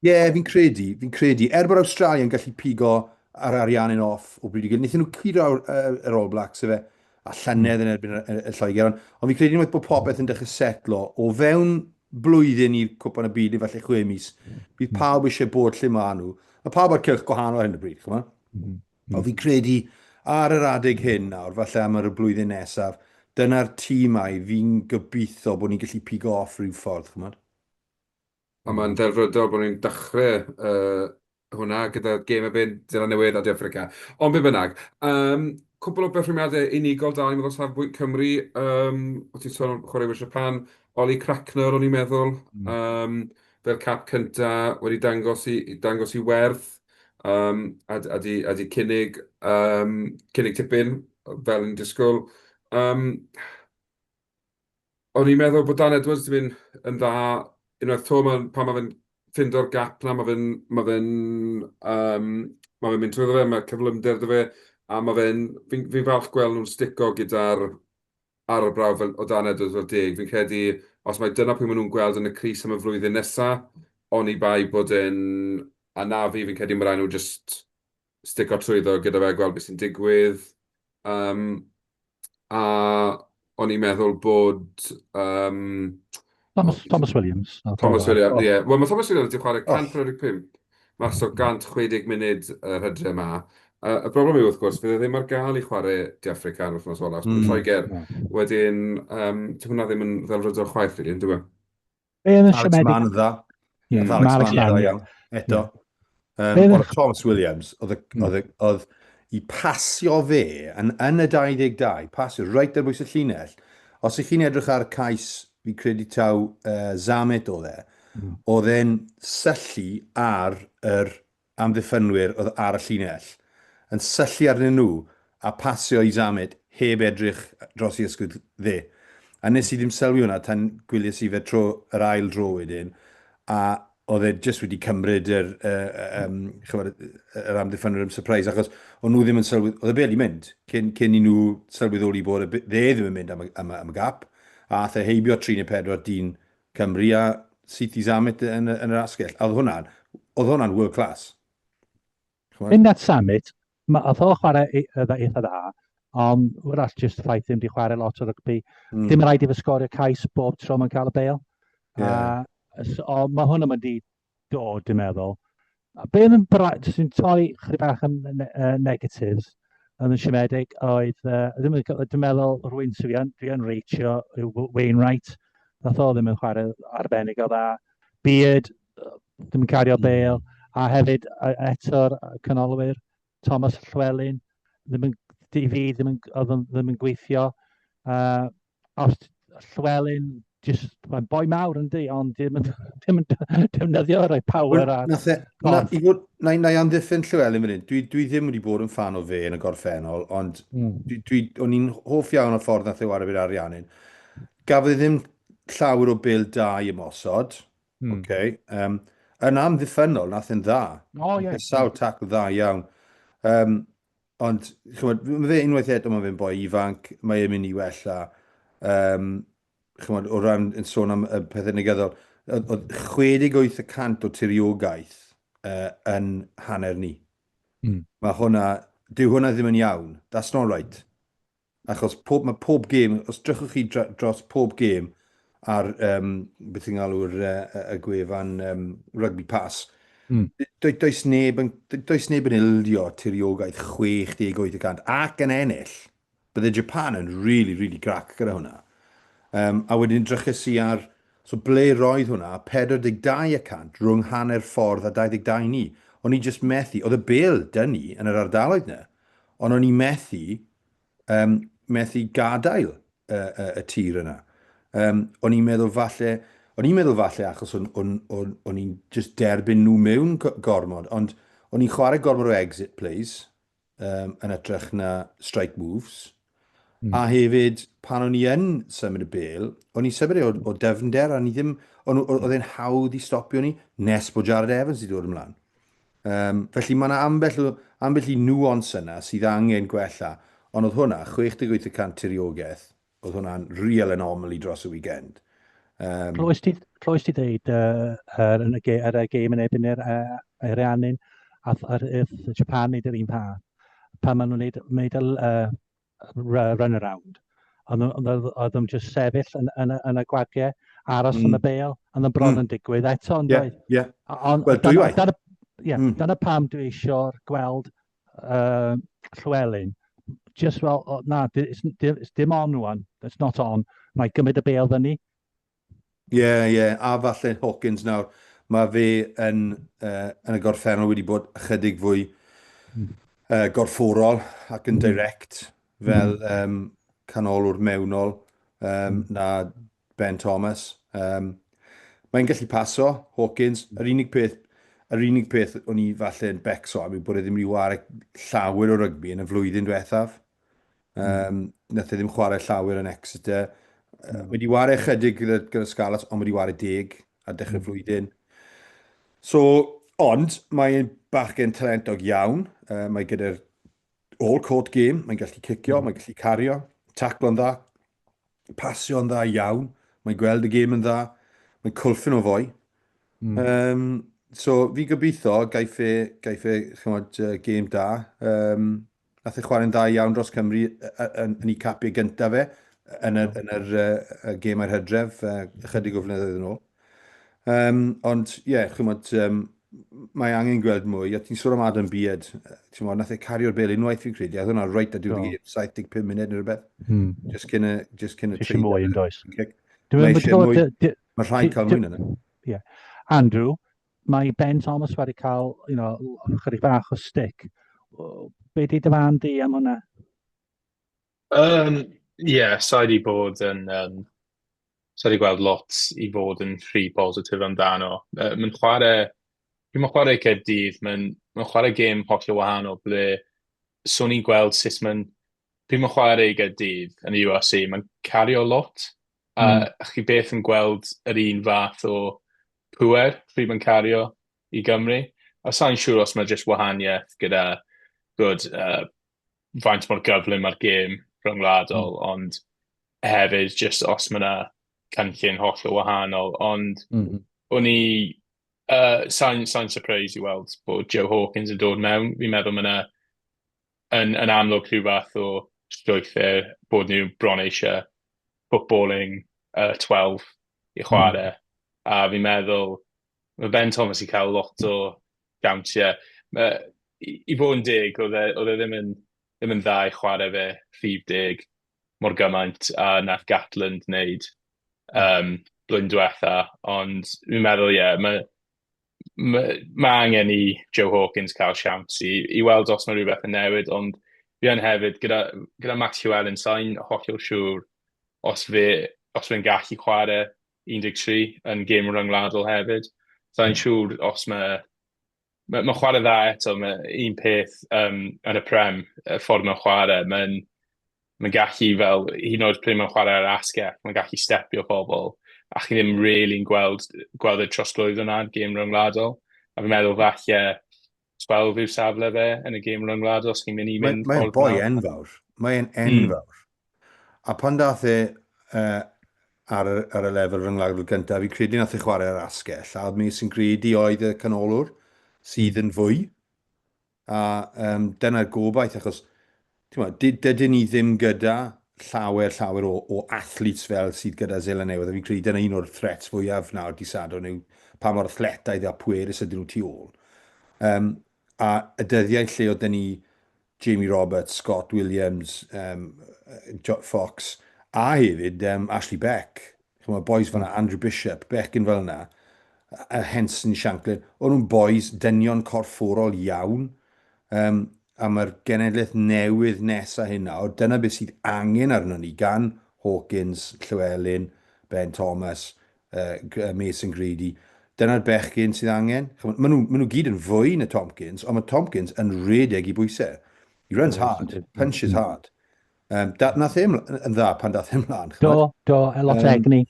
Ie, yeah, fi'n credu, fi'n credu. Er bod Awstralia yn gallu pigo ar Ariannin off o bryd i gilydd, wnaethon nhw curo yr All Blacks, efe, a llynedd yn erbyn y, y Lloegr, ond, ond fi'n credu unwaith bod popeth yn dechrau setlo, o fewn blwyddyn i'r Cwpan y Byd, neu falle chwe mis, bydd hmm. pawb eisiau bod lle maen nhw. Mae pawb ar cylch gwahanol ar hyn o bryd, chymod? Mm. Ond fi'n credu ar yr adeg hyn nawr, falle am yr blwyddyn nesaf, dyna'r tîmau fi'n gobeithio bod ni'n gallu pigo off rhyw ffordd, chymod? A mae'n delfrydol bod ni'n dechrau uh, hwnna gyda gêm y byd Seland Newydd a De Affrica. Ond be bynnag, um, cwpl o berfformiadau unigol da, ni'n meddwl safbwynt Cymru, um, o ti'n sôn am chwaraewyr Japan, Ollie Cracknell o'n i'n meddwl, mm. um, fel cap cynta wedi dangos i, dangos i werth, um, a, a, di, a di cynnig, um, cynnig tipyn fel yn disgwyl. Um, O'n i'n meddwl bod Dan Edwards 'di mynd yn dda unwaith 'to. Ma' pan ma' fe'n ffindo'r gap 'na, ma' fe'n ma' fe'n yym ma' fe'n mynd trwyddo fe, ma' cyflymder 'da fe, a ma' fe'n... Fi'n fi'n falch gweld nhw'n stico gyda'r arbrawf fel o Dan Edwards fel deg. Fi'n credu os mai dyna pwy maen nhw'n gweld yn y crys am y flwyddyn nesa, oni bai bod e'n anafu, fi'n credu ma' raid nhw jyst stico trwyddo gyda fe a gweld beth sy'n digwydd. Yym, a o'n i'n meddwl bod... Um, Thomas, Thomas Williams. Thomas Williams, ie. Yeah. Wel, mae Thomas Williams wedi chwarae 145 mas o 160 munud yr hydre yma. Uh, y broblem yw, wrth gwrs, fydd e ddim ar gael i chwarae De Affrica yn wythnos olaf, mm. Lloegr. Wedyn, um, hwnna ddim yn ddelfrydol chwaith, rili, yn dwi? Be oedd yn Alex siomedig? Mann yn dda. Ie, Nath Alex ma' Alex Mann yn dda Mann, ie. iawn. Eto. Be Um, oedd yn... ond Thomas Williams, oedd, y, oedd, y, oedd i pasio fe yn, yn y 22, pasio reit ar bwys y llinell. Os ych chi'n edrych ar y cais, fi credu taw uh, Zammit oedd e, mm. oedd e'n syllu ar yr amddiffynwyr oedd ar y llinell, yn syllu arnyn nhw a pasio i Zammit heb edrych dros ei ysgwydd dde. A nes i ddim sylwi hwnna tan gwylies i fe tro, yr ail dro wedyn, a oedd e jyst wedi cymryd yr, uh, um, chymod, yr amddiffynwyr am surprise, achos o'n nhw ddim yn sylwi, oedd y bel i mynd, cyn, cyn i nhw sylweddoli bod y dde ddim yn mynd am y, am y, am y gap, a ath e heibio 3 neu 4 dyn Cymru a syth i Zammit yn, yn yr asgell. A oedd hwnna'n, oedd hwnna'n world class. Mynd at Zammit, ma, oedd o chwarae eitha dda, ond wrach jyst y ffaith ddim wedi chwarae lot o rygbi. Mm. Dim rhaid i fe sgorio cais bob tro mae'n cael y bêl. Yeah. Uh, so, mae hwn yn mynd i dod, dwi'n meddwl. A be oedd yn bra... Jyst yn torri chydig bach am uh, negatives, oedd yn siomedig oedd, uh, ddim yn, dwi'n meddwl rwy'n sydd yn, dwi yn reitio yw Wainwright, nath o ddim yn chwarae arbennig o dda. Beard, ddim yn cario bêl, a hefyd eto'r canolwyr, Thomas Llewellyn, ddim yn, i fi, ddim yn, oedd yn, ddim yn gweithio. Uh, os Llewellyn Just, mae'n boi mawr yn di, ond dim yn, dim yn defnyddio rhai power a... Nath e, na, i fod, na, na i amddiffyn Llywelyn fan hyn, dwi, dwi ddim wedi bod yn fan o fe yn y gorffennol, ond mm. dwi, dwi, o'n i'n hoff iawn o'r ffordd nath e wario gyda Ariannin. Gafodd e ddim llawer o bêl da i ymosod, mm. okay. Um, yn amddiffynnol, nath e'n dda. Oh, yeah. Sawl tacl dda iawn. Um, ond, chymod, mae fe unwaith eto, mae fe'n boi ifanc, mae e'n mynd i wella. Um, chymod, o ran yn sôn am y pethau negyddol, oedd 68 y cant o tiriogaeth uh, yn hanner ni. Mae hwnna, dyw hwnna ddim yn iawn. That's not right. Achos pob, mae pob gêm, os drychwch chi dros pob gêm ar, um, beth i'n galw'r uh, y gwefan um, Rugby Pass, does, neb yn, does neb yn ildio tiriogaeth 68 y cant ac yn ennill. Bydde Japan yn really, really grac gyda hwnna. Um, a wedyn dryches i ar, so ble roedd hwnna, 42 y cant rhwng hanner ffordd a 22 ni. O'n i just methu, oedd y bêl 'da ni yn yr ardaloedd 'na, ond o'n i methu, um, methu gadael y, y, y tir yna. Um, o'n i'n meddwl falle, o'n i'n meddwl falle achos o'n, on, on, o'n i'n just derbyn nhw mewn gormod, ond o'n i'n chwarae gormod o exit plays um, yn hytrach na strike moves. A hefyd, pan o'n i yn symud y bêl, o'n i'n symud e o, o dyfnder, a ni ddim, oedd e'n hawdd i stopio ni, nes bod Jared Evans wedi dod ymlaen. Um, felly mae yna ambell, ambell i nuance yna sydd angen gwella, ond oedd hwnna, 68% tiriogaeth, oedd hwnna'n real anomaly dros y weekend. Um, Clywes ti, clywes ti ddeud uh, er, yn y, ge, ar y gêm yn erbyn yr uh, Ariannin, a wrth Japan wneud yr un fath, pan maen nhw'n wneud, wneud y uh, run around. Oedd nhw'n just sefyll yn, yn, yn y gwagiau, aros mm. am y bêl, ond yn bron mm. yn digwydd eto, yn dweud. Ie, yeah. Wel, dwywaith. Dyna, yeah, mm. dyna pam dwi eisiau gweld Llywelyn. Just fel, oh, na, it's, it's dim on rwan, it's not on. Mae gymryd y bêl fyny. Ie, yeah, ie, yeah. A falle Hawkins nawr, mae fe yn, yn y gorffennol wedi bod ychydig fwy gorfforol ac yn direct fel um, canolwr mewnol um, na Ben Thomas. Um, mae'n gallu paso, Hawkins. Yr unig peth, yr unig peth o'n i falle yn becso am yw bod e ddim wedi ware llawer o rygbi yn y flwyddyn diwethaf. Um, nath e ddim chwarae llawer yn Exeter. Wedi ware chydig gyda, gyda Scarlets, ond wedi ware 10 ar dechrau flwyddyn. So, ond mae'n bachgen talentog iawn. Mae gyda'r all-court game, mae'n gallu cicio, mae'n gallu cario, taclo'n dda, pasio'n dda iawn, mae'n gweld y gêm yn dda, mae'n cwlffyn o foi. Um, so, fi gobeithio gaiff e, gaiff e chymod, gêm da. Um, nath e chwarae'n dda iawn dros Cymru yn, yn ei capiau gyntaf fe, yn yr, yn yr uh, gemau'r hydref, ychydig o flynyddoedd yn ôl. Um, ond, ie, yeah, chymod, um, mae angen gweld mwy. A ti'n sôn am Adam Beard, ti'n modd, nath e cario'r bêl unwaith fi'n credu, a oedd hwnna reit ar diwedd y gêm, 75 munud neu rhywbeth. Just cyn y, just cyn y Eisiau mwy yn does? Mae eisiau mwy. Mae rhaid cael mwy na. Yeah. Andrew, mae Ben Thomas wedi cael, you know, chydig bach o stick. Be di dy farn di am hwnna? Um, yeah, sa i wedi bod yn... Um, sa i wedi gweld lot i fod yn rhy positif amdano. Uh, mae'n chwarae... Mae'n chwarae Caerdydd, mae'n ma chwarae gêm hollol wahanol ble swn i'n gweld sut mae'n... Pryd mae'n chwarae i Gaerdydd yn y URC, mae'n cario lot. A chi beth yn gweld yr un fath o pŵer pryd mae'n cario i Gymru. A sa'n siŵr os mae jyst wahaniaeth gyda good, faint mor gyflym mae'r gêm rhyngwladol, ond hefyd jyst os mae yna cynllun hollol wahanol. Ond o'n i... Sa'n sa surprise i weld bod Joe Hawkins yn dod mewn. Fi'n meddwl mae yna yn, yn amlwg rhyw fath o strwythur bod nhw bron eisiau footballing 12 i chwarae. A fi'n meddwl, mae Ben Thomas i cael lot o gawntiau. I, i fod yn deg, oedd e, oedd e ddim yn, ddim yn dda i chwarae fe rhif 10 mor gymaint a nath Gatland wneud blwyddyn diwetha. Ond fi'n meddwl, ie, yeah, mae ma, ma angen i Joe Hawkins cael siawns i, i weld os mae rhywbeth yn newid, ond fi yn hefyd, gyda, gyda Max Llewellyn, sa'n hollol siŵr os fe os mae'n gallu chwarae 13 yn gêm ryngwladol hefyd. Sa'n siŵr os mae... Mae'n ma chwarae dda eto, mae un peth um, yn y Prem, y ffordd mae'n chwarae, mae'n ma gallu fel, hyd yn oed pryd mae'n chwarae ar asgell, mae'n gallu stepio pobl, a chi ddim really'n gweld, gweld y trosglwyddo yna gêm ryngwladol. A fi'n meddwl falle 12 yw safle fe yn y gêm ryngwladol, os chi'n mynd i mynd... Mae'n boi enfawr. Mae'n enfawr. A pan dath e uh, ar, y, ar y lefel ryngwladol gyntaf, fi'n credu nath e chwarae ar asgell, a Mason Grady oedd y canolwr sydd yn fwy. A um, dyna'r gobaith, achos dydyn ni ddim gyda llawer, llawer o, o athletes fel sydd gyda Seland Newydd, a fi'n credu dyna un o'r threats fwyaf nawr di Sadwrn yw pa mor athletaidd a pwerus ydyn nhw tu ôl. Um, a y dyddiau lle oedd ni Jamie Roberts, Scott Williams, um, Fox, a hefyd um, Ashley Beck, Chimod, boys fel 'na, Andrew Bishop, bechgyn fel 'na, a Henson Shanklin, o'n nhw'n boys dynion corfforol iawn. Um, a mae'r genedlaeth newydd nesa hyn nawr, dyna beth sydd angen arno ni gan Hawkins, Llewellyn, Ben Thomas, uh, Mason Grady. Dyna'r bechgyn sydd angen. Maen nhw, maen nhw gyd yn fwy na Tompkins, ond mae Tompkins yn rhedeg i bwysau. He runs hard, punches hard. Um, da, nath e yn dda pan dath e mlaen. Do, do, a lot um, egni.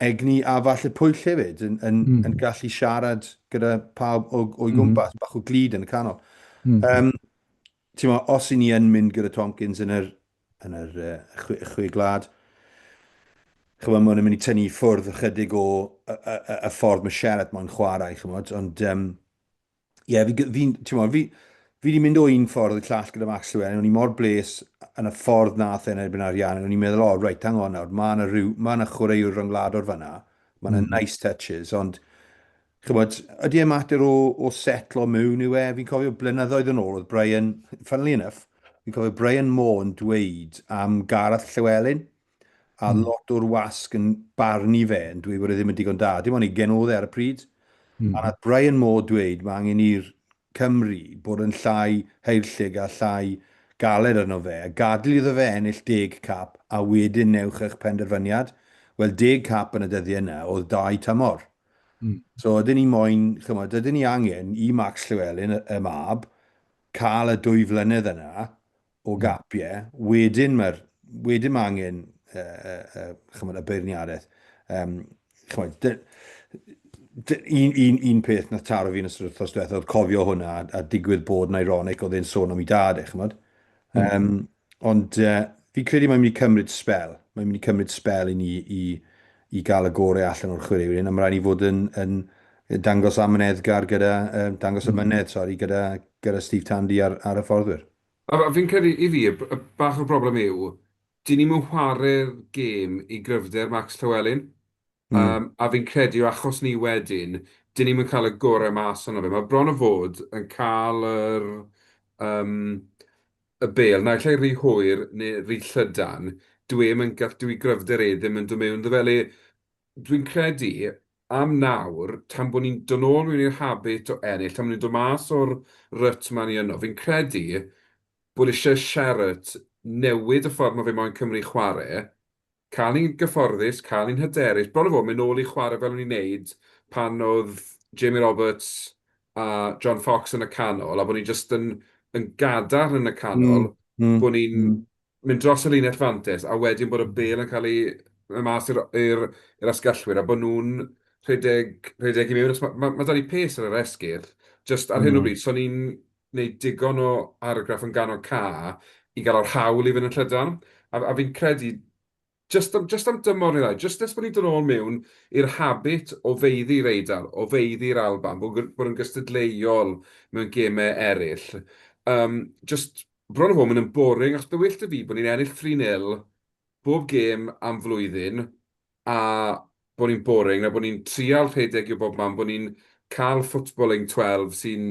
Egni a falle pwyll hefyd, yn, yn, mm. yn gallu siarad gyda pawb o'i mm. gwmpas, bach o glid yn y canol. Mm. Um, ti'n mo, os i ni yn mynd gyda Tompkins yn yr, yn yr uh, chwe, chwe glad, chymod, mae'n mynd i tynnu i ffwrdd ychydig o y, y, y, y ffordd mae Sherratt moyn chwarae, chymod, ond um, ie, yeah, fi, fi, ti'n mo, fi, fi wedi mynd o un ffordd i'r llall gyda Max Llewellyn, o'n i mor bles yn y ffordd nath e'n erbyn Ariannin, o'n i'n meddwl, o, oh, reit, hang on nawr, mae yna rhyw, mae yna chwaraewr rhyngwladol fanna, mae yna mm. nice touches, ond, chybod, ydy e mater o, o setlo mewn yw e? Fi'n cofio blynyddoedd yn ôl, oedd Brian, funnily enough, fi'n cofio Brian Moore yn dweud am Gareth Llewellyn, a mm. lot o'r wasg yn barnu fe yn dweud bod e ddim yn digon da. Dim ond ugen oedd e ar y pryd. Mm. A nath Brian Moore dweud mae angen i'r Cymru bod yn llai haerllug a llai galed arno fe, a gadael iddo fe ennill deg cap a wedyn newch eich penderfyniad. Wel, deg cap yn y dyddiau yna oedd dau tymor. Mm. So ydyn ni moyn, chymod, ydyn ni angen i Max Llewellyn, y, y mab, cael y dwy flynedd yna o gapiau, wedyn mae'r wedyn mae angen uh, uh, chymod, y beirniadaeth. Um, chymod, dy, dy, un, un, un peth nath taro fi yn ystod wythnos diwethaf oedd cofio hwnna a, a digwydd bod yn ironic oedd e'n sôn am ei dad e, chymod. Mm. Um, ond uh, fi'n credu mae'n mynd i cymryd spel. Mae'n mynd i cymryd spel i ni i, i gael y gorau allan o'r chwaraewyr hyn, a mae rhaid ni fod yn, yn dangos amyneddgar gyda, um, dangos mm. amynedd, sori, gyda, gyda Steve Tandy ar, ar y fforddwyr. A fi'n credu, i fi, y bach o'r broblem yw, dyn ni'm yn chwarae'r gêm i gryfder Max Llewellyn. Mm. Um, a fi'n credu, o achos ni wedyn, dyn ni'm yn cael y gorau mas ohono fe. Mae bron o fod yn cael yr, um, y bel, naill ai rhy hwyr neu rhy llydan, dwi ddim yn gall, dwi gryfder e ddim yn dod mewn iddo fe. Le dwi'n credu, am nawr, tan bod ni'n dod nôl mewn i'r habit o ennill, tan bod ni'n dod mas o'r rut ma ni yno, fi'n credu bod eisiau Sherratt newid y ffordd mae fe moyn Cymru chwarae, cael ni'n gyfforddus, cael ni'n hyderus, bron o fod mynd nôl i chwarae fel o'n i'n neud pan oedd Jamie Roberts a John Fox yn y canol, a bod ni jyst yn, yn gadarn yn y canol, mm, mm, bod ni'n mm. mynd dros y linell fantes, a wedyn bod y bêl yn cael ei mynd mas i'r i'r i'r asgellwyr, a bod nhw'n rhedeg, rhedeg i mewn. Mae ma, ma 'da ni pace ar yr esgyll, jyst ar hyn o mm. bryd, so ni'n gwneud digon o argraff yn ganol ca i gael yr hawl i fynd yn llydan. A, a fi'n credu, jyst am, jyst am dymor neu ddau, jyst nes bod ni'n dod nôl mewn i'r habit o feiddi'r Eidal, o feiddi'r Alban, bod, bod yn gystadleuol mewn gemau eraill, um, jyst bron o fod mynd yn boring, achos bydd well 'da fi bod ni'n ennill 3-0 bob gêm am flwyddyn, a bod ni'n boring, na bod ni'n trial rhedeg i bob man, bod ni'n cael footballing 12 sy'n...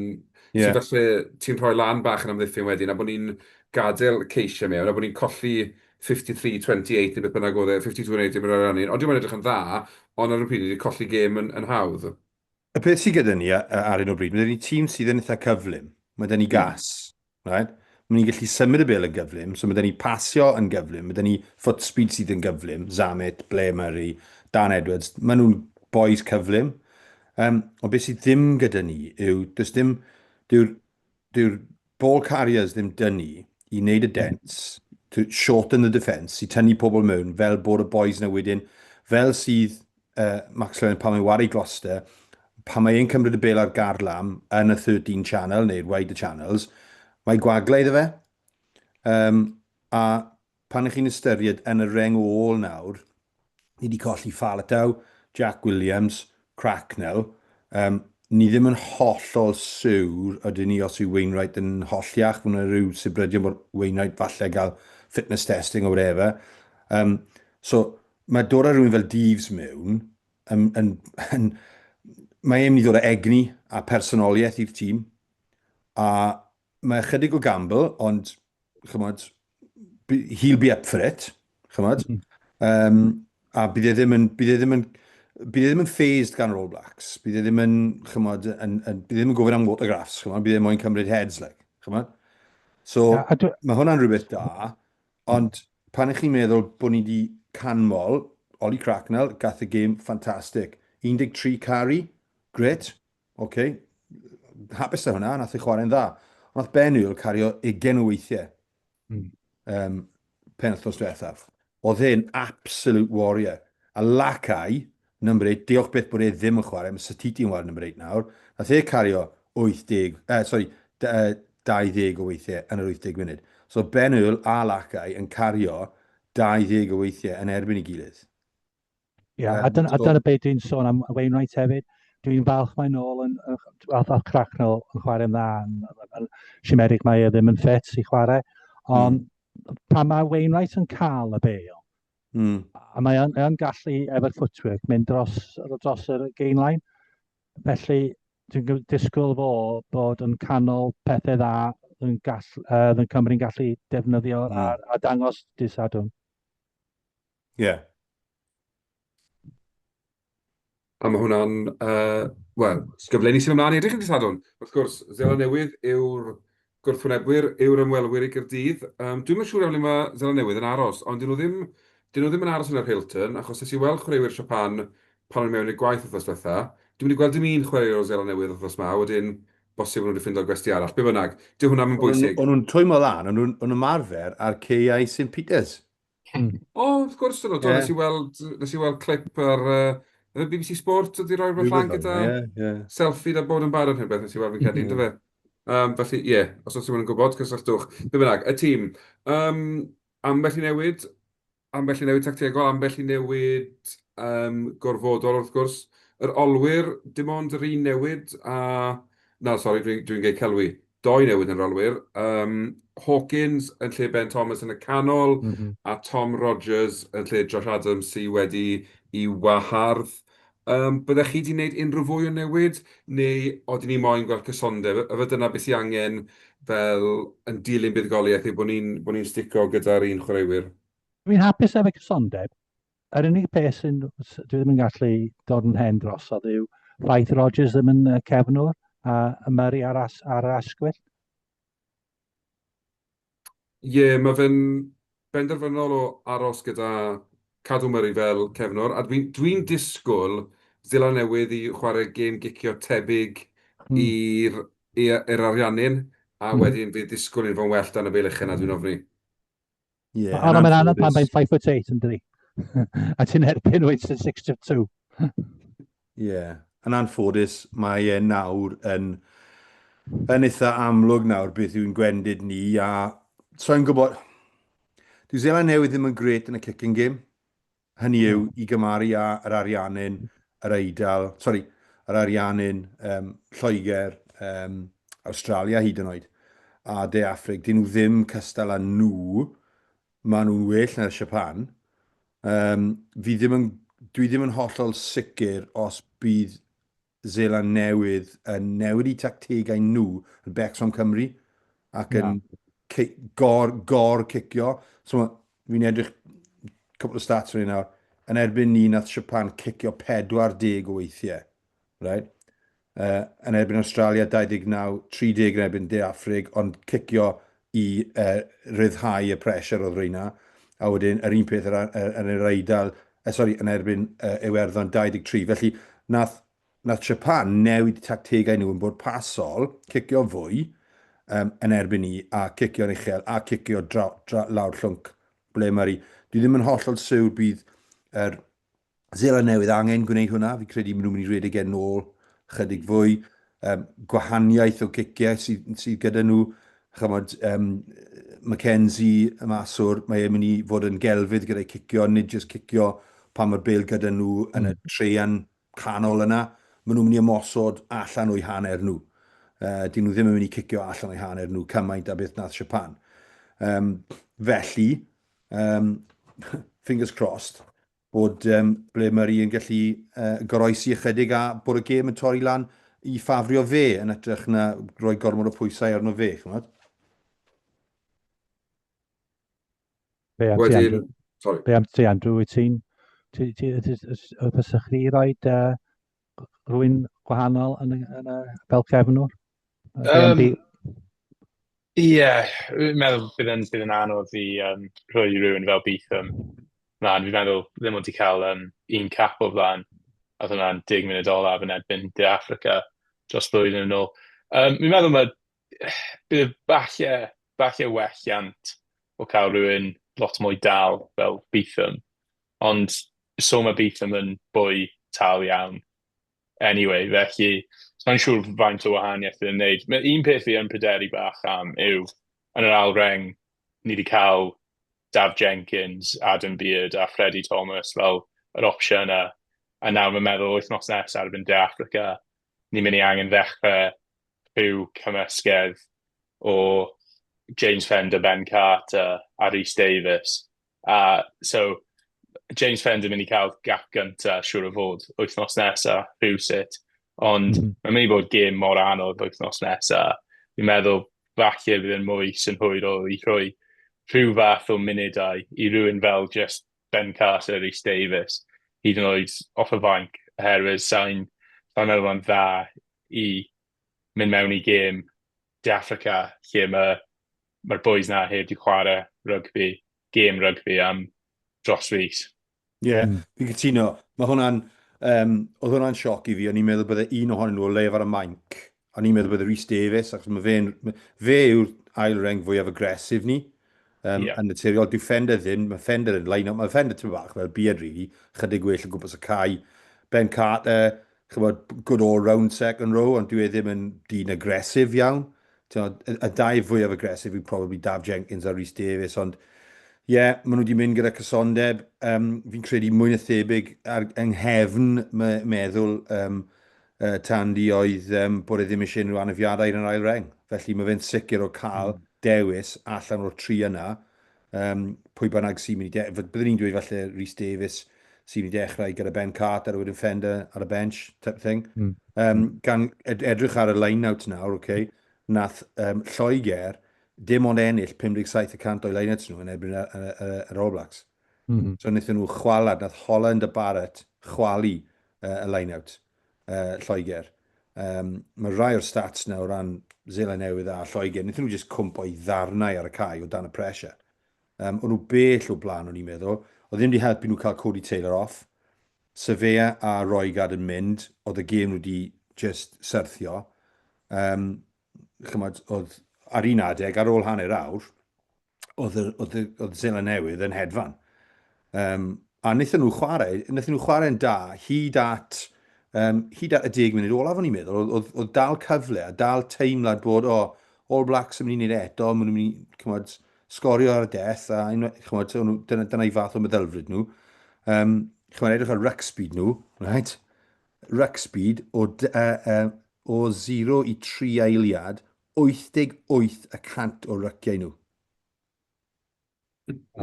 Yeah. Sy'n falle ti'n rhoi lan bach yn amddiffyn wedyn, a bod ni'n gadael ceisiau mewn, a bod ni'n colli 53-28 neu beth bynnag oedd e, 52-28 neu beth bynnag Ond dwi'n edrych yn dda, ond ar y pryd ni wedi colli gêm yn, yn hawdd. Y peth sydd gyda ni ar hyn o bryd, mae 'da ni tîm sydd yn eitha cyflym. Mae 'da ni gas. Right? Mae ni'n gallu symud y bêl yn gyflym, so mae 'da ni pasio yn gyflym, mae 'da ni foot speed sydd yn gyflym, Zammit, Blair Murray, Dan Edwards, maen nhw'n boys cyflym. Um, ond beth sydd ddim gyda ni yw, does dim, dyw'r dyw ball carriers ddim dyn ni i wneud y dents, to shorten the defence, i tynnu pobl mewn, fel bod y boys yna wedyn, fel sydd uh, Max Llewellyn pan mae'n wario Gloucester, pan mae e'n cymryd y bel ar garlam yn y 13 channel neu'r wider channels, mae gwagle iddo fe. Um, a pan ych chi'n ystyried yn y reng ôl nawr, ni wedi colli Faletau, Jack Williams, Cracknell. Um, ni ddim yn hollol siwr ydyn ni os yw Wainwright yn holliach, mae yna rhyw sibrydion bod Wainwright falle gael fitness testing or whatever. Um, so, mae dod â rhywun fel Deaves mewn, yn, yn, yn, mae e'n mynd i ddod â egni a personoliaeth i'r tîm. A mae ychydig o gamble, ond, chymod, he'll be up for it, chymod. Mm. Um, a bydd e ddim yn, bydd e ddim yn, bydd e ddim yn phased gan yr All Blacks. Bydd e ddim yn, chymod, yn, yn, bydd e ddim yn gofyn am autographs, chymod, bydd e moyn cymryd heads, like, chymod. So, yeah, mae hwnna'n rhywbeth da. Ond pan ych chi'n meddwl bod ni 'di canmol Ollie Cracknell, gath y gêm ffantastig. 13 carry, grêt, ok, hapus 'da hwnna, nath e chwarae'n dda. Ond nath Ben Earl cario ugain o weithiau mm. um, penwythnos diwethaf. Oedd e'n absolute warrior. A Lakai, number 8, diolch byth bod e ddim yn chwarae, mae Satiti yn chwarae number 8 nawr. Nath e cario 80, eh, sorry, 20 o weithiau yn yr 80 munud. So Ben Earl a Lakai yn cario 20 o weithiau yn erbyn ei gilydd. Ie, yeah, a dyna, so, a dyna beth dwi'n sôn am Wainwright hefyd. Dwi'n falch mae'n ôl yn, falch o'r Cracknell yn chwarae'n dda. Yn, siomedig mae e ddim yn ffit i chwarae. Ond mm. pan mae Wainwright yn cael y bêl, mm. a mae yn, yn gallu efo'r footwork mynd dros, dros yr gain line, Felly, dwi'n disgwyl fo bod yn canol pethau dda yn, gall, uh, yn Cymru'n gallu defnyddio mm. a, a dangos dydd Sadwrn. Ie. Yeah. A mae hwnna'n, uh, wel, gyfle ni sy'n ymlaen i edrych yn dydd Sadwrn. Wrth gwrs, Zeland Newydd yw'r gwrthwynebwyr, yw'r ymwelwyr i Gaerdydd. Um, dwi'm yn siŵr am le mae Zeland Newydd yn aros, ond dyn nhw ddim, dyn nhw ddim yn aros yn yr Hilton, achos nes i weld chwaraewyr Japan pan o'n i mewn i'r gwaith wythnos diwetha. Dwi'm wedi gweld dim un chwaraewr o Zeland Newydd wythnos 'ma, wedyn bosib bod nhw wedi ffindo gwesty arall. Be bynnag, dyw hwnna ddim yn bwysig. O'n nhw'n twymo lan, o'n nhw'n ymarfer ar caeau St Peters. O, wrth gwrs, do, do, nes i weld, nes i weld clip ar uh, BBC Sport wedi rhoi rhywbeth lan gyda yeah, yeah. selfie da bod yn barod neu beth nes i weld fi'n credu, mm. fe? Um, felly, ie, yeah, os oes rhywun yn gwybod, cysylltwch. Be bynnag, y tîm. Um, ambell i newid, ambell i newid tactegol, ambell i newid um, gorfodol wrth gwrs. Yr olwyr, dim ond yr un newid, a... Na, sori, dwi'n dwi, dwi geud celwi. Dou newid yn yr olwyr. Um, Hawkins yn lle Ben Thomas yn y canol, mm -hmm. a Tom Rogers yn lle Josh Adams sydd wedi i wahardd. Um, byddech chi wedi gwneud unrhyw fwy o newid, neu oedden ni moyn gweld cysondeb? Efe dyna beth sy'n angen fel yn dilyn buddugoliaeth yw bod ni'n bod ni'n stico gyda'r un chwaraewyr? Dwi'n hapus efo cysondeb. Yr unig peth sy'n dwi ddim yn gallu dod yn hen drosodd yw ffaith Rogers ddim yn cefnwr a Murray ar, as, ar yr asgwll. Ie, yeah, mae fe'n benderfynol o aros gyda cadw Murray fel cefnwr, a dwi'n dwi disgwyl Seland Newydd i chwarae gêm gicio tebyg mm. i'r i'r Ariannin, a mm. wedyn fydd disgwyl i fod yn well dan y bêl ucha na dwi'n ofni. Ie, Ond mae'n anodd pan mae'n 5 foot 8 yn dydi? A ti'n erbyn wyt sy'n 6 foot 2. Ie, yn anffodus mae e nawr yn, yn eitha amlwg nawr beth yw'n gwendid ni a so'n gwybod, dyw Seland Newydd ddim yn grêt yn y kicking game. Hynny yw, i gymaru â yr Ariannin, yr Eidal, sori, yr Ariannin, um, Lloegr, um, Awstralia hyd yn oed, a De Affrig, dyn nhw ddim cystal â nhw, maen nhw'n well na'r Japan. Um, fi ddim yn, dwi ddim yn hollol sicr os bydd Seland Newydd yn newid eu tactegau nhw yn becso am Cymru ac yn na. gor, gor cicio. So fi'n edrych couple of stats fan hyn nawr. Yn erbyn ni nath Japan cicio 40 o weithiau. Right? Uh, yn erbyn Australia 29, 30 yn erbyn De Affrig, ond cicio i uh, ryddhau y pressure oedd reina. A wedyn yr un peth yn yr Eidal, sori, yn erbyn uh, Iwerddon 23. Felly, nath, nath Japan newid tactegau nhw yn bwrpasol, cicio fwy um, yn erbyn ni, a cicio'n uchel, a cicio dra, dra, lawr llwnc ble mae'r... Dwi ddim yn hollol siwr bydd yr Seland Newydd angen gwneud hwnna. Fi credu maen nhw'n mynd i redeg e nôl chydig fwy. Um, gwahaniaeth o giciau sydd, sydd gyda nhw. Chymod, um, Mackenzie, y maswr, mae e'n mynd i fod yn gelfydd gyda'i cicio, nid jyst cicio pan mae'r bel gyda nhw yn y mm. treian canol yna. Maen nhw'n mynd i ymosod allan o'i hanner nhw. Uh, dyn nhw ddim yn mynd i cicio allan o'i hanner nhw cymaint a beth nath Japan. Um, felly, um, fingers crossed, bod um, ble mae'r un gallu uh, goroesi ychydig a bod y gêm yn torri lan i ffafrio fe yn ytrach na rhoi gormod o pwysau arno fe, chymod? Be am ti, Andrew? Sorry. Be am ti, Andrew? Wyt ti'n... Ti, ti, fysach chdi roed uh, rhywun gwahanol yn y, yn y, fel cefnwr? Um, Ie, yeah, fi'n meddwl bydd yn, bydd yn anodd i um, rhoi rhywun fel Beetham mlaen. Fi'n meddwl ddim ond i cael um, un cap o flaen, a oedd hwnna'n 10 munud olaf yn erbyn De Africa dros blwyddyn yn ôl. Um, fi'n meddwl mae bydd falle, falle welliant o cael rhywun lot mwy dal fel Beetham, ond so mae Beetham yn bwy tal iawn anyway, felly sa'n siŵr faint o wahaniaeth bydd yn wneud. Mae un peth fi yn pryderu bach am yw, yn yr ail reng, ni wedi cael Daf Jenkins, Adam Beard a Freddie Thomas fel yr opsiwn yna. A nawr mae'n meddwl wythnos nesaf erbyn De Africa, ni'n mynd i angen ddechrau rhyw cymysgedd o James Fender, Ben Carter a Rhys Davies. A so, James Fender yn mynd i cael gap gynta, siŵr o fod, wythnos nesa, rhywsut. Ond mm -hmm. mae'n mynd i fod gêm mor anodd wythnos nesa. Fi'n meddwl falle bydd yn mwy synhwyrol i rhoi rhyw fath o munudau i rhywun fel just Ben Carter, Rhys Davies, hyd yn oed off y fainc, oherwydd sa'n sa meddwl mae'n dda i mynd mewn i gêm De Affrica lle mae mae'r boys na heb di chwarae rygbi, gêm rygbi am dros fis. Ie, yeah, mm. fi'n cytuno. Mae hwnna'n, um, oedd hwnna'n sioc i fi. O'n i'n meddwl bydde un ohonyn nhw o leiaf ar y mainc. O'n i'n meddwl bydde Rhys Davies, achos mae fe'n, fe yw'r ail reng fwyaf agresif ni. Um, yeah. Yn naturiol, dyw Fender ddim, mae Fender yn line-up, mae Fender tipyn bach fel beard really, chydig well o gwmpas y cae. Ben Carter, chybod, good all-round second row, ond dyw e ddim yn dyn agresif iawn. T'mod, y, y dau fwyaf aggressive yw probably Daf Jenkins a Rhys Davies, ond ie, yeah, maen nhw wedi mynd gyda cysondeb. Um, fi'n credu mwy na thebyg ar, yng nghefn meddwl um, uh, Tandy oedd um, bod e ddim eisiau unrhyw anafiadau yn yr ail reng. Felly mae fe'n sicr o cael mm. dewis allan o'r tri yna. Um, pwy bynnag sy'n mynd i... De byddwn ni'n dweud falle Rhys Davies sy'n mynd i dechrau gyda Ben Carter a wedyn Fender ar y bench, type thing. Mm. Um, gan ed edrych ar y line-out nawr, okay, nath um, Lloegr dim ond ennill 57% o'i line-outs nhw yn erbyn yr All Blacks. Mm -hmm. So wnaethon nhw chwalad, nath Holland a Barrett chwalu uh, y line-out uh, Lloegr. Um, mae rai o'r stats na o ran Zeland Newydd a Lloegr, wnaethon nhw just cwmpo i ddarnau ar y cae o dan y pressure. Um, o'n nhw bell o blaen, o'n i'n meddwl. Oedd ddim wedi helpu nhw cael Cody Taylor off. Savea a Roigard yn mynd, oedd y gêm nhw wedi just syrthio. Um, chymod, oedd ar un adeg, ar ôl hanner awr, oedd, oedd, oedd Zeland Newydd yn hedfan. Um, a wnaethon nhw chwarae, wnaethon nhw chwarae'n da hyd at, um, hyd at y deg munud olaf o'n i'n meddwl, oedd, oedd, oedd dal cyfle a dal teimlad bod, o, oh, All Blacks yn mynd i wneud e eto, maen nhw'n mynd i, chymod, sgorio ar y death, a chymod, dyna, dyna i fath o meddylfryd nhw. Um, chymod, edrych ar ruck speed nhw, right? Ruck speed o, uh, uh, o 0 i 3 eiliad, 88 y cant o ryciau nhw.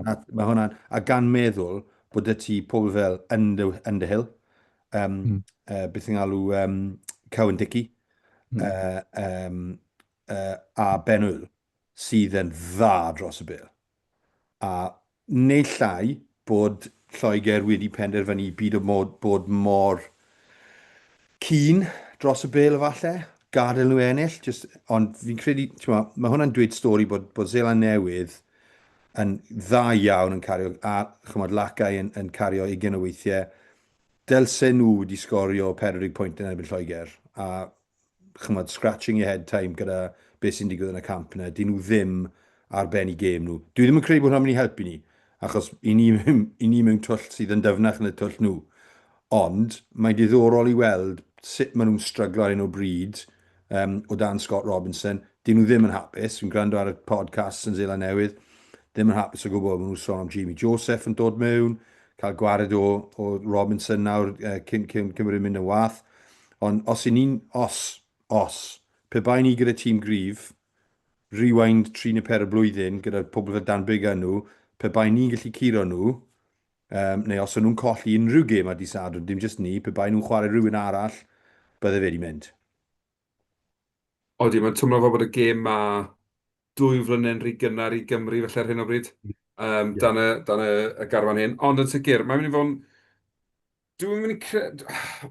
A, mae hwnna'n... A gan meddwl bod y ti pobl fel Under, Underhill, um, mm. uh, beth yn galw um, Cowan Dickey, mm. uh, um, uh, a Ben Earl, sydd yn dda dros y bel. A neu llai bod Lloegr wedi penderfynu byd o mod, bod mor keen dros y bel efallai, gadael nhw ennill, just, ond fi'n credu, ti'n mae hwnna'n dweud stori bod, bod Seland Newydd yn dda iawn yn cario, a chymod, Lacau yn, yn cario 20 o weithiau. Dylse nhw wedi sgorio 40 pwynt yn erbyn Lloegr, a chymod, scratching your head time gyda beth sy'n digwydd yn y camp yna. Dyn nhw ddim ar ben i gêm nhw. Dwi ddim yn credu bod hwnna'n mynd i helpu ni, achos i ni, i ni mewn twll sydd yn dyfnach yn y twll nhw. Ond mae'n diddorol i weld sut maen nhw'n stryglo ar hyn o bryd um, o dan Scott Robinson. Dyn nhw ddim yn hapus. Fi'n gwrando ar y podcast yn Seland Newydd. Ddim yn hapus o gwbl. Maen nhw'n sôn am Jamie Joseph yn dod mewn, cael gwared o, o Robinson nawr cyn, cyn, cyn bod e'n mynd yn wath. Ond os i ni'n, os, os, pe bai ni gyda tîm gryf, rewind 3 neu 4 blwyddyn gyda pobl fel Dan Biggar nhw, pe bai ni'n gallu curo nhw, um, neu os o'n nhw'n colli unrhyw gêm ar dydd Sadwrn, dim jyst ni, pe bai nhw'n chwarae rhywun arall, bydde fe wedi mynd. Odi, mae'n twmlo fel bod y gêm ma 2 flynedd rhy gynnar i Gymru felly ar hyn o bryd, um, yeah. dan, y, dan y, y garfan hyn. Ond yn sicr, mae'n mynd i fod yn. Dwi'n mynd i cre...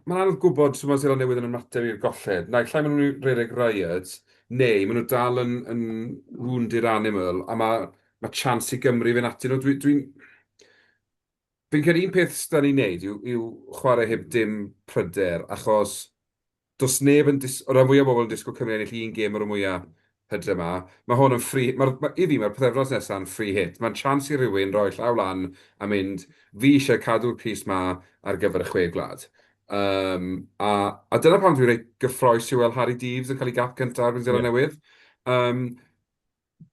Mae'n anodd gwybod sut mae Seland Newydd yn ymateb i'r golled. Naill ai maen nhw'n rhedeg riot, neu maen nhw dal yn, yn wounded animal, a mae, mae chance i Gymru fynd atyn nhw. Dwi'n... Dwi, fi'n credu un peth sydd ni'n neud yw, yw chwarae heb dim pryder, achos does neb yn dis... O ran fwyaf o bobl yn disgwyl Cymru ennill un gêm ar y mwyaf hydre 'ma. Mae hwn yn free... Mae'r, ma, i fi, mae'r pythefnos nesaf yn free hit. Mae'n chance i rywun roi llaw lan a mynd, "Fi eisiau cadw'r crys 'ma ar gyfer y Chwe Gwlad." Um, a, a dyna pam dwi'n reit gyffroes i weld Harri Deaves yn cael ei gap cyntaf ar Seland Newydd. Um,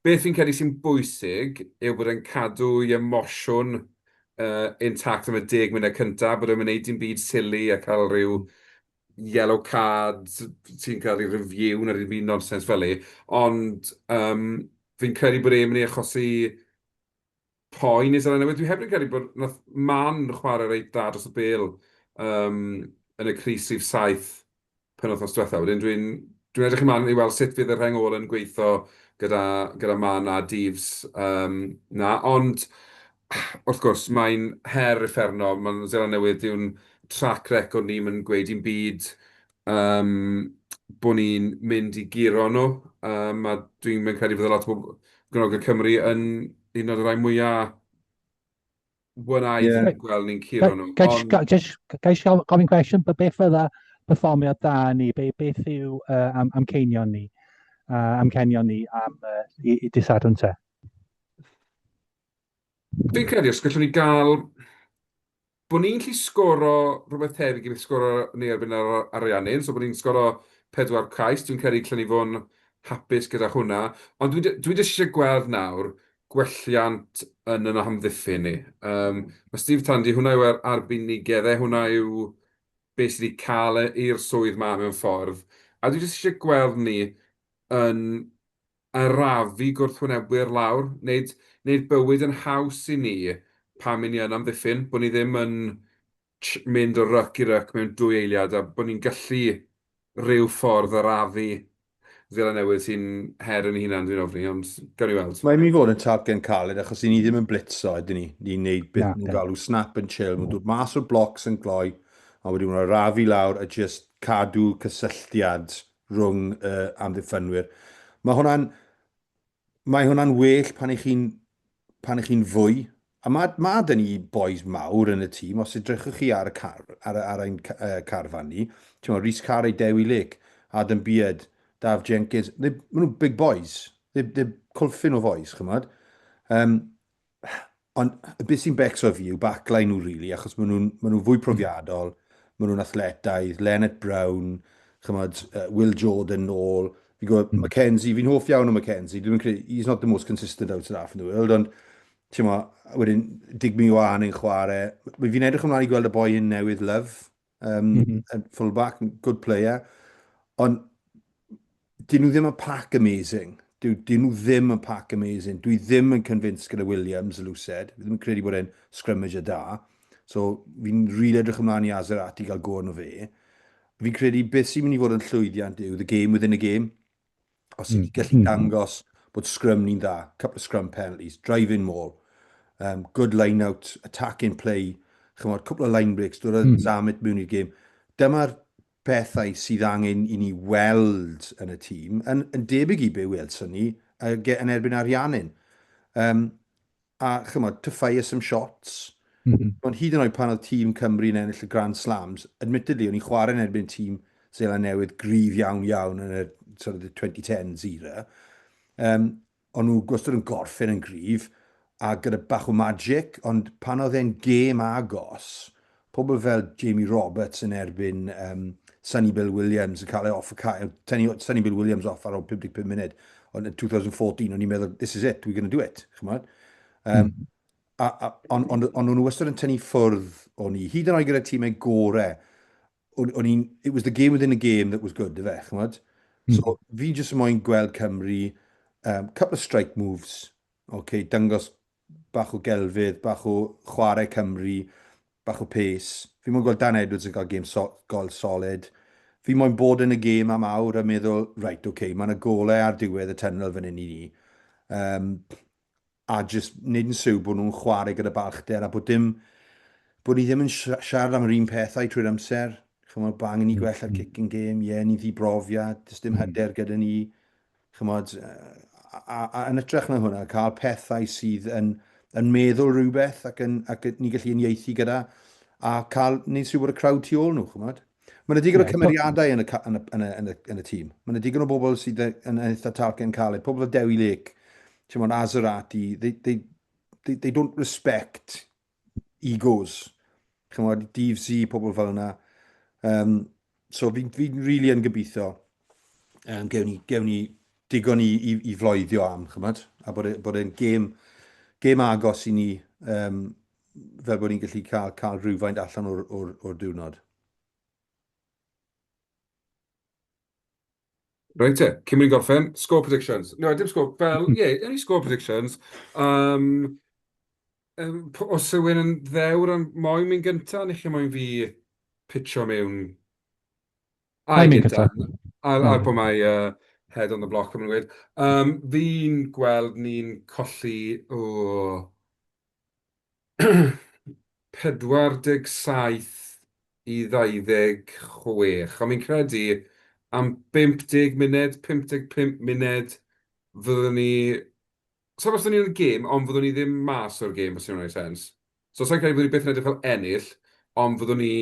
beth fi'n credu sy'n bwysig yw bod e'n cadw ei emosiwn intact am y 10 munud cyntaf, bod e'n gwneud dim byd silly a cael rhyw yellow card sy'n cael ei review na ddim byd nonsense fel 'ny. Ond um, fi'n credu bod e'n mynd i achosi poen i Seland Newydd. Dwi hefyd yn credu bod nath Man chwarae reit dda dros y bêl um, yn y crys rhif 7 penwythnos diwetha. Wedyn dwi'n dwi edrych ymlaen i weld sut fydd y rheng ôl yn gweithio gyda, gyda Man a Deaves um, na. Ond wrth gwrs, mae'n her uffernol. Mae'n Seland Newydd, dyw'n track record ni, mae'n gweud dim byd um, bod ni'n mynd i guro nhw. Um, a dwi'n credu bydd lot o bobl gefnogwyr Cymru yn un o'r rhai mwyaf one-eyed yn gweld ni'n curo nhw. Ond Gai gofyn cwestiwn, beth fydda perfformiad da ni? Be, beth yw am, amceinion ni? Amcenion ni am i, i dydd Sadwrn te? Fi'n credu os gallwn ni gael bod ni'n gallu sgoro rhywbeth tebyg i beth sgoro ni erbyn yr Ariannin, so bod ni'n sgoro pedwar cais, dwi'n credu gallwn ni fod yn hapus gyda hwnna. Ond dwi'n dwi jyst eisiau gweld nawr gwelliant yn yn hamddiffyn ni. Um, mae Steve Tandy, hwnna yw arbenigedd e, hwnna yw beth sydd wedi cael e i'r swydd ma mewn ffordd. A dwi jyst eisiau gweld ni yn arafu gwrthwynebwyr lawr, wneud, wneud bywyd yn haws i ni pan mynd ni yn amddiffyn, bod ni ddim yn mynd o ryc i ryc mewn 2 eiliad a bod ni'n gallu rhyw ffordd arafu Seland Newydd sy'n her yn ei hunan, dwi'n ofni, ond gawn ni weld. Mae'n mynd i fod yn talcen caled achos i ni ddim yn blitzo, ydyn ni. Ni'n neud beth nhw'n galw snap and chill. Mae'n dod mas o'r blocs yn gloi, a wedyn nhw'n arafu lawr a just cadw cysylltiad rhwng y amddiffynwyr. Mae hwnna'n mae hwnna'n well pan i chi'n pan i chi'n fwy. A mae, mae dyn ni boys mawr yn y tîm, os edrychwch chi ar, y car, ar, ar ein carfan ni, ti'n meddwl, Rhys Carey, Dewi Lake, Adam Beard, Daf Jenkins, they, maen nhw'n big boys. They, they're cwlffyn o boys, chymod. Um, ond beth sy'n becso fi yw backline nhw, really, achos maen nhw'n ma nhw fwy profiadol, maen nhw'n athletaidd, Lienert-Brown, chymod, Will Jordan nôl, fi'n gwybod, Mackenzie, fi'n hoff iawn o Mackenzie, dwi'n credu, he's not the most consistent outside half in the world, ond, ti'n mo, wedyn, Digby Ioane yn chwarae, fi'n edrych ymlaen i gweld y boi yn newydd Love, um, mm -hmm. fullback, good player, ond dyn nhw ddim yn pack amazing. Dyn nhw ddim yn pack amazing. Dwi ddim yn convinced gyda Williams, y loosehead. Fi ddim yn credu bod e'n scrummager da. So, fi'n rili really edrych ymlaen i Azerat i gael go arno fe. Fi'n credu beth sy'n mynd i fod yn llwyddiant yw the game within a game. Os ti'n gallu dangos bod scrum ni'n dda, couple of scrum penalties, driving maul, good line out, attacking play, chymod, couple of line breaks, dod â Zammit mewn i'r game. Dyma'r pethau sydd angen i ni weld yn y tîm, yn, yn debyg i be welson ni yn erbyn Ariannin. Um, a chymod, to fire some shots. Mm -hmm. Ond hyd yn oed pan oedd tîm Cymru yn ennill y Grand Slams, admittedly, o'n i'n chwarae yn erbyn tîm Seland Newydd gryf iawn iawn yn y sort of the 2010s era. Um, O'n nhw gwastad yn gorffen yn gryf a gyda bach o magic, ond pan oedd e'n gêm agos, pobl fel Jamie Roberts yn erbyn um, Sonny Bill Williams yn cael ei off y cae, Sonny Bill Williams off ar ôl 55 munud, ond yn 2014 o'n i'n meddwl, this is it, we're going to do it, chymod? Um, mm. a, a, ond on, on, on nhw wastad yn tynnu ffwrdd o'n i, hyd yn oed gyda tîmau gorau, o'n i'n, it was the game within a game that was good, ife, ch'mod? Mm. So, fi jyst yn moyn gweld Cymru, um, couple of strike moves, okay, dangos bach o gelfydd, bach o chwarae Cymru, bach o pace. Fi moyn gweld Dan Edwards yn cael game so, gol solid. Fi moyn bod yn y gêm am awr a meddwl, right, okay, mae yna golau ar diwedd y tunnel fan hyn i ni. Um, a jyst wneud yn siwr bod nhw'n chwarae gyda balchder a bod dim, bod ni ddim yn siarad am yr un pethau trwy'r amser. Chymod, bod angen i mm. gwella'r mm. kicking game, ie, yeah, ni ddibrofiad, does dim mm. hyder gyda ni. Chymod, a, a, a yn ytrach na hwnna, cael pethau sydd yn, yn meddwl rhywbeth ac, yn, ac ni gallu uniaethu gyda, a cael, wneud siŵr bod y crowd tu ôl nhw, chymod. Mae yna digon o cymeriadau yn y, yn y, yn y, yn y, yn y tîm. Mae yna digon o bobl sydd yn, yn eitha talcen caled. Pobl fel Dewi Lake, ti'n mwyn, Azarati, they, they, they, they don't respect egos. Chymod, Dave Z, pobl fel yna. Um, so fi'n fi really yn gobeithio um, gewn, ni, gewn ni digon i, i, i floeddio am, chymod? A bod, e, bod e'n gêm, gêm agos i ni um, fel bod ni'n gallu cael, cael rhywfaint allan o'r, or, or diwrnod. Reit te, cyn mynd gorffen, score predictions. No, dim score, fel, ie, yeah, any score predictions. Um, um, os yw'n yn ddewr yn moyn mynd gynta, neu chi moyn fi pitcho mewn? Ai gynta. I'll, I'll put my uh, head on the block, am gweud. Um, fi'n gweld ni'n colli, oh, 47 i 26. Ond fi'n credu am 50 munud, 55 munud, fyddwn ni... Sa i'n gwybod os fyddwn ni yn y gêm, ond fyddwn ni ddim mas o'r gêm, os yw'n gwneud sens. So sa i'n credu byddwn ni byth yn edrych fel ennill, ond fyddwn ni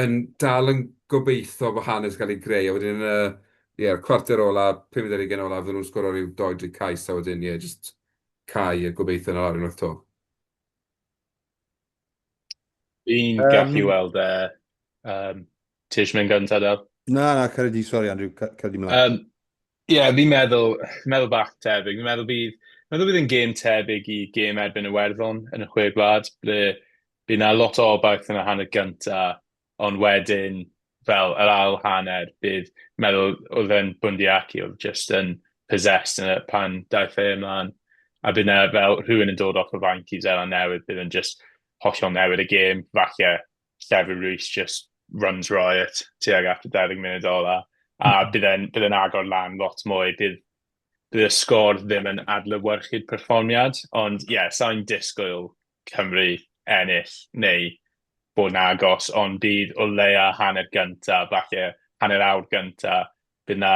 yn dal yn gobeithio bod hanes yn cael ei greu, a wedyn yn y, ie, cwarter ola, pumed ar hugain ola, fydden nhw'n sgoro ryw dou dri cais, a wedyn, ie, jyst cau a gobeithio 'na lawr unwaith 'to. Fi'n um, gallu weld e. Um, ti eisiau mynd gyntaf, Daf? Na, na, ceri di, sori Andrew, ceri di mlaen. Um, Ie, yeah, fi'n meddwl, meddwl bach tebyg. Fi'n meddwl bydd, meddwl bydd yn gêm tebyg i gêm erbyn Iwerddon yn y chwe gwlad, ble bydd 'na lot o obaith yn y hanner gynta, ond wedyn, fel yr ail hanner, bydd, meddwl oedd e'n Bundee Aki oedd just yn possessed yn y, pan daeth e ymlaen. A bydd 'na fel rhywun yn dod off y fainc i Seland Newydd, bydd yn just hollol newid y gêm, falle Llefydd Rees just runs riot tuag at y 20 munud ola. A bydd e'n bydd e'n agor lan lot mwy. Bydd, bydd y sgôr ddim yn adlewyrchu'r perfformiad, ond ie, yeah, sa'n disgwyl Cymru ennill neu bod yn agos, ond bydd o leia hanner gynta, falle hanner awr gynta, bydd na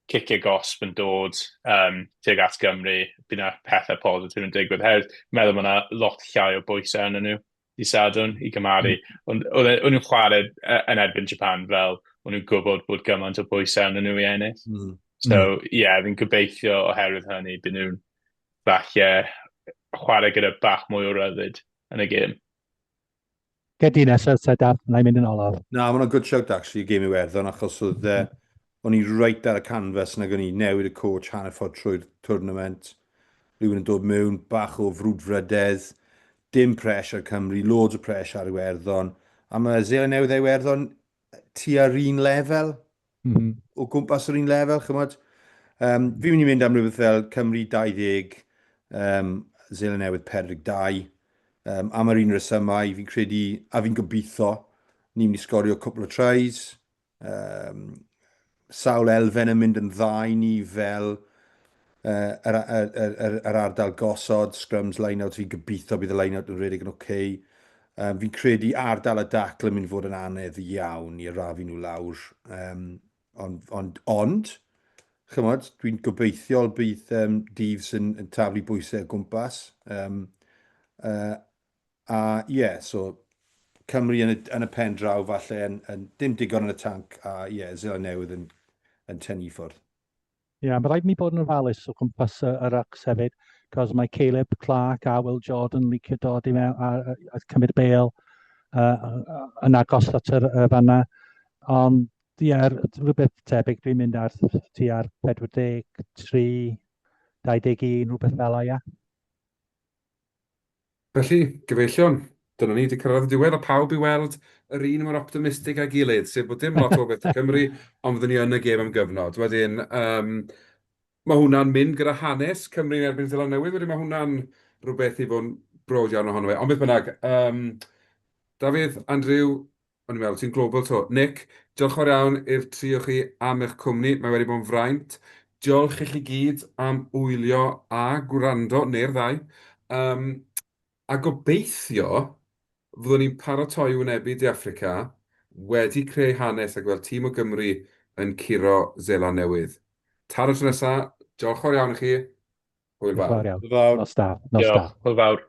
ciciau gosb yn dod um, tuag at Gymru, bydd na pethau positif yn digwydd. Hefyd, meddwl mae yna lot llai o bwysau arnyn nhw i Sadwrn i gymharu. Mm. Ond o'n nhw'n chwarae yn erbyn Japan fel o'n nhw'n gwybod bod gymaint o bwysau arnyn nhw i ennill. Mm. So, ie, mm. yeah, fi'n gobeithio oherwydd hynny, bydd nhw'n falle chwarae gyda bach mwy o ryddid yn y gêm. Ged di nesaf, te Daf, na i mynd yn olaf. Na, mae'n good shout actually, gêm Iwerddon, achos oedd uh, o'n i reit ar y canvas nag o'n i newid y coach hanner ffordd trwy'r tournament. Rhywun yn dod mewn, bach o frwdfrydedd, dim pressure ar Cymru, loads o pressure ar Iwerddon. A mae Seland Newydd a Iwerddon tua'r un lefel, mm -hmm. o gwmpas yr un lefel, chymod. Um, fi'n mynd i mynd am rhywbeth fel Cymru 20, um, Seland Newydd 42. Um, am yr un resymau, fi'n credu, a fi'n gobeithio, ni'n mynd i sgorio cwpl o tries. Um, sawl elfen yn mynd yn dda i ni fel uh, yr, yr, yr, yr ardal gosod, scrums, line-out, fi'n gobeithio bydd y line-out yn rhedeg yn oce. Okay. Um, fi'n credu ardal y dacl yn mynd i fod yn anedd iawn i arafu nhw lawr. Um, ond, ond, ond, chymod, dwi'n gobeithiol bydd um, Deves yn, yn taflu bwysau o gwmpas. Um, uh, a ie, yeah, so Cymru yn y, yn y pen draw falle yn, yn dim digon yn y tanc a ie, yeah, Seland Newydd yn, yn tynnu ffwrdd. Ie, yeah, mae rhaid ni bod yn ofalus o gwmpas y, y rucks hefyd, cos mae Caleb Clark a Will Jordan licio dod i mewn a, a, a cymryd bêl uh, yn agos at yr, y fanna. Ond ie, yeah, rhywbeth tebyg, dwi'n mynd ar tua'r 43, 21, rhywbeth fel ia. Felly, gyfeillion, dyna ni 'di cyrraedd y diwedd a pawb i weld yr un mor optimistig â'i gilydd, sef bod dim lot o obaith i Cymru, ond fyddwn ni yn y gêm am gyfnod. Wedyn, yym, mae hwnna'n mynd gyda hanes Cymru yn erbyn Seland Newydd, wedyn mae hwnna'n rhywbeth i fod yn browd iawn ohono fe. Ond beth bynnag, yym, Dafydd, Andrew, O'n i'n meddwl, ti'n global 'to. Nick, diolch yn fawr iawn i'r tri o chi am eich cwmni, mae wedi bod yn fraint. Diolch i chi gyd am wylio a gwrando, neu'r ddau. Um, a gobeithio fyddwn ni'n paratoi i wynebu De Affrica wedi creu hanes a gweld tîm o Gymru yn curo Seland Newydd. Tan y tro nesa, diolch yn fawr iawn i chi. Hwyl fawr. Diolch yn fawr iawn. Nos da. Nos da. Diolch. Hwyl fawr.